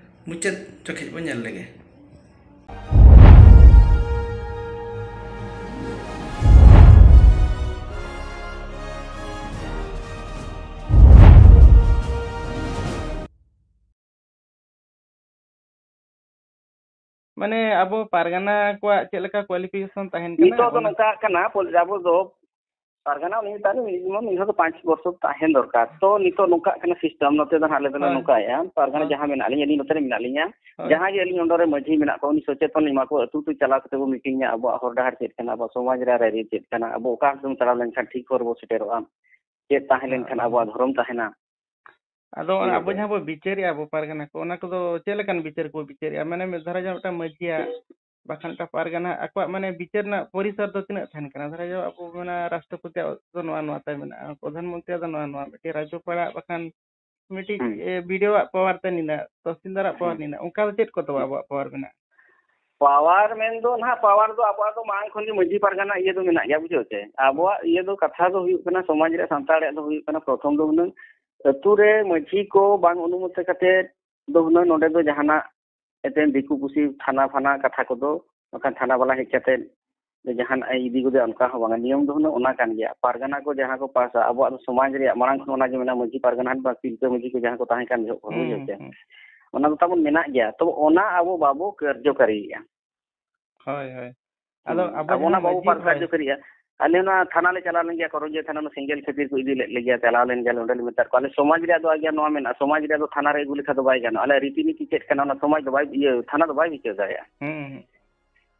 ᱢᱩᱪᱟᱹᱫ ᱡᱚᱠᱷᱮᱡ ᱵᱚᱱ ᱧᱮᱞ ᱞᱮᱜᱮ᱾ ᱢᱟᱱᱮ ᱟᱵᱚ ᱯᱟᱨᱜᱟᱱᱟ ᱠᱚᱣᱟᱜ ᱪᱮᱫ ᱞᱮᱠᱟ qualification ᱛᱟᱦᱮᱱ ᱠᱟᱱᱟ? ᱱᱤᱛᱚᱜ ᱫᱚ ᱚᱱᱟ ᱱᱚᱝᱠᱟ ᱠᱟᱱᱟ, ᱯᱚ-, ᱟᱵᱚ ᱫᱚ ᱯᱟᱨᱜᱟᱱᱟ ᱩᱱᱤ ᱛᱟᱦᱞᱮ ᱢᱤᱱᱤᱢᱟᱢ ᱢᱤᱫ ᱦᱚᱲ ᱫᱚ ᱯᱟᱸᱪ ᱵᱚᱪᱷᱚᱨ ᱛᱟᱦᱮᱱ ᱫᱚᱨᱠᱟᱨ᱾ ᱛᱚ ᱱᱤᱛᱚᱜ ᱱᱚᱝᱠᱟᱜ ᱠᱟᱱᱟ system, ᱱᱚᱛᱮ ᱫᱚ ᱦᱟᱸᱜ ᱟᱞᱮ ᱫᱚᱞᱮ ᱦᱳᱭ᱾ ᱱᱚᱝᱠᱟᱭᱮᱫᱼᱟ, ᱯᱟᱨᱜᱟᱱᱟ ᱦᱳᱭ᱾ ᱡᱟᱦᱟᱸ ᱢᱮᱱᱟᱜ ᱞᱤᱧᱟ, ᱟᱹᱞᱤᱧ ᱱᱚᱛᱮ ᱨᱮ ᱢᱮᱱᱟᱜ ᱞᱤᱧᱟ, ᱦᱳᱭ᱾ ᱡᱟᱦᱟᱸ ᱜᱮ ᱟᱹᱞᱤᱧ ᱚᱸᱰᱮ ᱨᱮ ᱢᱟᱹᱡᱷᱤ ᱢᱮᱱᱟᱜ ᱠᱚᱣᱟ, ᱩᱱᱤ ᱥᱚᱪᱮᱛᱚᱱ ᱮᱢᱟ ᱠᱚᱣᱟ, ᱟᱹᱛᱩ ᱟᱹᱛᱩ ᱪᱟᱞᱟᱣ ᱠᱟᱛᱮ ᱵᱚ meeting ᱟ, ᱟᱵᱚᱣᱟᱜ ᱦᱚᱨ ᱰᱟᱦᱟᱨ ᱪᱮᱫ ᱠᱟᱱᱟ, ᱟᱵᱚᱣᱟᱜ ᱥᱚᱢᱟᱡᱽ ᱨᱮ ᱨᱟᱭᱨᱤᱛ ᱪᱮᱫ ᱠᱟᱱᱟ, ᱟᱵᱚ ᱚᱠᱟ ᱦᱚᱨ ᱛᱮᱵᱚᱱ ᱪᱟᱞᱟᱣ ᱞᱮᱱᱠᱷᱟᱱ ᱴᱷᱤᱠ ᱦᱚᱨ ᱵᱚ ᱥᱮᱴᱮᱨᱚᱜᱼᱟ, ᱪᱮᱫ ᱛᱟᱦᱮᱸ ᱞᱮᱱᱠᱷᱟᱱ ᱦᱳᱭ᱾ ᱟᱵᱚᱣᱟᱜ ᱫᱷᱚᱨᱚᱢ ᱛᱟᱦᱮᱱᱟ᱾ ᱟᱫᱚ ᱚᱱᱟ ᱴᱷᱤᱠ ᱟᱵᱚ ᱟᱪᱷᱮ᱾ ᱡᱟᱦᱟᱸ ᱵᱚ ᱵᱤᱪᱟᱹᱨᱮᱜᱼᱟ ᱟᱵᱚ ᱯᱟᱨᱜᱟᱱᱟ ᱠᱚ, ᱚᱱᱟ ᱠᱚᱫᱚ ᱪᱮᱫ ᱞᱮᱠᱟᱱ ᱵᱤᱪᱟᱹᱨ ᱠᱚ ᱵᱤᱪᱟᱹᱨᱮᱜᱼᱟ? ᱢᱟᱱᱮ ᱢᱤᱫ ᱫᱷᱟᱨᱟ ᱡᱟᱦᱟᱸ ᱢᱤᱫᱴᱟᱝ ᱢᱟᱹᱡᱷᱤᱭᱟᱜ ᱵᱟᱠᱷᱟᱱ ᱢᱤᱫᱴᱟᱝ ᱯᱟᱨᱜᱟᱱᱟ ᱟᱠᱚᱣᱟᱜ ᱢᱟᱱᱮ ᱵᱤᱪᱟᱹᱨ ᱨᱮᱱᱟᱜ ᱯᱚᱨᱤᱥᱚᱨ ᱫᱚ ᱛᱤᱱᱟᱹᱜ ᱛᱟᱦᱮᱱ ᱠᱟᱱᱟ? ᱫᱷᱟᱨᱟ ᱡᱟᱦᱟᱸ ᱟᱵᱚ ᱢᱮᱱᱟ ᱨᱟᱥᱴᱨᱚᱯᱚᱛᱤᱭᱟᱜ ᱫᱚ ᱱᱚᱣᱟ ᱱᱚᱣᱟ ᱛᱟᱭ ᱢᱮᱱᱟᱜᱼᱟ, ᱯᱨᱚᱫᱷᱟᱱ ᱢᱚᱱᱛᱨᱤᱭᱟᱜ ᱫᱚ ᱱᱚᱣᱟ ᱱᱚᱣᱟ, ᱢᱤᱫᱴᱮᱱ ᱨᱟᱡᱽᱡᱚᱯᱟᱲᱟᱜ ᱵᱟᱠᱷᱟᱱ ᱢᱤᱫᱴᱤᱡ, ᱦᱩᱸ᱾ ᱮ, BDO ᱟᱜ power ᱛᱮ ᱱᱤᱱᱟᱹᱜ, ᱛᱚᱦᱥᱤᱞᱫᱟᱨᱟᱜ power ᱦᱩᱸ᱾ ᱱᱤᱱᱟᱹᱜ, ᱚᱱᱠᱟ ᱫᱚ ᱪᱮᱫ ᱠᱚ ᱛᱚᱵᱮ ᱟᱵᱚᱣᱟᱜ power ᱢᱮᱱᱟᱜᱼᱟ? Power ᱢᱮᱱ ᱫᱚ ᱱᱟᱦᱟᱜ, power ᱫᱚ ᱟᱵᱚᱣᱟᱜ ᱫᱚ ᱢᱟᱲᱟᱝ ᱠᱷᱚᱱ ᱜᱮ ᱢᱟᱹᱡᱷᱤ ᱯᱟᱨᱜᱟᱱᱟ ᱤᱭᱟᱹ ᱫᱚ ᱢᱮᱱᱟᱜ ᱜᱮᱭᱟ, ᱵᱩᱡᱷᱟᱹᱣ ᱪᱮ? ᱟᱵᱚᱣᱟᱜ ᱤᱭᱟᱹ ᱫᱚ, ᱠᱟᱛᱷᱟ ᱫᱚ ᱦᱩᱭᱩᱜ ᱠᱟᱱᱟ, ᱥᱚᱢᱟᱡᱽ ᱨᱮᱭᱟᱜ, ᱥᱟᱱᱛᱟᱲ ᱨᱮᱭᱟᱜ ᱫᱚ ᱦᱩᱭᱩᱜ ᱠᱟᱱᱟ, ᱯᱨᱚᱛᱷᱚᱢ ᱫᱚ ᱦᱩᱱᱟᱹᱝ ᱟᱹᱛᱩ ᱨᱮ ᱢᱟᱹᱡᱷᱤ ᱠᱚ ᱵᱟᱝ ᱚᱱᱩᱢᱚᱛᱤ ᱠᱟᱛᱮ ᱫᱚ ᱦᱩᱱᱟᱹᱝ ᱱᱚᱰᱮ ᱫᱚ ᱡᱟᱦᱟᱱᱟᱜ ᱮᱛᱮᱱ ᱫᱤᱠᱩ ᱯᱩᱥᱤ ᱛᱷᱟᱱᱟ ᱯᱷᱟᱱᱟ ᱠᱟᱛᱷᱟ ᱠᱚᱫᱚ, ᱵᱟᱠᱷᱟᱱ ᱛᱷᱟᱱᱟ ᱵᱟᱞᱟ ᱦᱮᱡ ᱠᱟᱛᱮ ᱡᱟᱦᱟᱱᱟᱜ ᱮ ᱤᱫᱤ ᱜᱚᱫᱟ, ᱚᱱᱠᱟ ᱦᱚᱸ ᱵᱟᱝᱟ᱾ ᱱᱤᱭᱚᱢ ᱫᱚ ᱦᱩᱱᱟᱹᱝ ᱚᱱᱟ ᱠᱟᱱ ᱜᱮᱭᱟ᱾ ᱯᱟᱨᱜᱟᱱᱟ ᱠᱚ ᱡᱟᱦᱟᱸ ᱠᱚ ᱯᱟᱥᱟ, ᱟᱵᱚᱣᱟᱜ ᱫᱚ ᱥᱚᱢᱟᱡᱽ ᱨᱮᱭᱟᱜ ᱢᱟᱲᱟᱝ ᱠᱷᱚᱱ ᱚᱱᱟ ᱜᱮ ᱢᱮᱱᱟᱜᱼᱟ, ᱢᱟᱹᱡᱷᱤ ᱯᱟᱨᱜᱟᱱᱟ ᱦᱟᱱ ᱵᱟ ᱛᱤᱞᱠᱟᱹ ᱢᱟᱹᱡᱷᱤ ᱠᱚ ᱡᱟᱦᱟᱸ ᱠᱚ ᱛᱟᱦᱮᱸ ᱠᱟᱱ ᱡᱚᱦᱚᱜ ᱠᱚ, ᱦᱩᱸ, ᱵᱩᱡᱷᱟᱹᱣ ᱪᱮ? ᱦᱩᱸ᱾ ᱚᱱᱟ ᱫᱚ ᱛᱟᱵᱚᱱ ᱢᱮᱱᱟᱜ ᱜᱮᱭᱟ, ᱛᱚᱵᱮ ᱚᱱᱟ ᱟᱵᱚ ᱵᱟᱵᱚ ᱠᱟᱨᱡᱚᱠᱟᱨᱤᱭᱮᱜᱼᱟ᱾ ᱦᱳᱭ, ᱦᱳᱭ᱾ ᱟᱫᱚ ᱦᱩᱸ᱾ ᱟᱵᱚ ᱟᱵᱚ ᱡᱟᱦᱟᱸ ᱚᱱᱟ ᱵᱟᱵᱚ ᱢᱟᱹᱡᱷᱤ, ᱯᱟᱨ-, ᱦᱳᱭ᱾ ᱠᱟᱨᱡᱚᱠᱟᱨᱤᱭᱮᱜᱼᱟ᱾ ᱟᱞᱮ ᱱᱚᱣᱟ ᱛᱷᱟᱱᱟ ᱞᱮ ᱪᱟᱞᱟᱣ ᱞᱮᱱ ᱜᱮᱭᱟ, ᱠᱚᱨᱚᱧᱡᱤᱭᱟᱹ ᱛᱷᱟᱱᱟ ᱨᱮ ᱥᱮᱸᱜᱮᱞ ᱠᱷᱟᱹᱛᱤᱨ ᱠᱚ ᱤᱫᱤ ᱞᱮᱫ ᱞᱮᱜᱮᱭᱟ, ᱪᱟᱞᱟᱣ ᱞᱮᱱ ᱜᱮᱭᱟᱞᱮ, ᱚᱸᱰᱮ ᱞᱮ ᱢᱮᱛᱟᱫ ᱠᱚᱣᱟ, ᱟᱞᱮ ᱥᱚᱢᱟᱡᱽ ᱨᱮᱭᱟᱜ ᱫᱚ ᱟᱜᱮ ᱱᱚᱣᱟ ᱢᱮᱱᱟᱜᱼᱟ, ᱥᱚᱢᱟᱡᱽ ᱨᱮᱭᱟᱜ ᱫᱚ ᱛᱷᱟᱱᱟ ᱨᱮ ᱟᱹᱜᱩ ᱞᱮᱠᱷᱟᱱ ᱫᱚ ᱵᱟᱭ ᱜᱟᱱᱚᱜᱼᱟ, ᱟᱞᱮ ᱨᱤᱛᱤ ᱱᱤᱛᱤ ᱪᱮᱫ ᱠᱟᱱᱟ ᱚᱱᱟ ᱥᱚᱢᱟᱡᱽ ᱫᱚ ᱵᱟᱭ, ᱤᱭᱟᱹ, ᱛᱷᱟᱱᱟ ᱫᱚ ᱵᱟᱭ ᱵᱤᱪᱟᱹᱨ ᱫᱟᱲᱮᱭᱟᱜᱼᱟ᱾ ᱦᱩᱸ, ᱦᱩᱸ᱾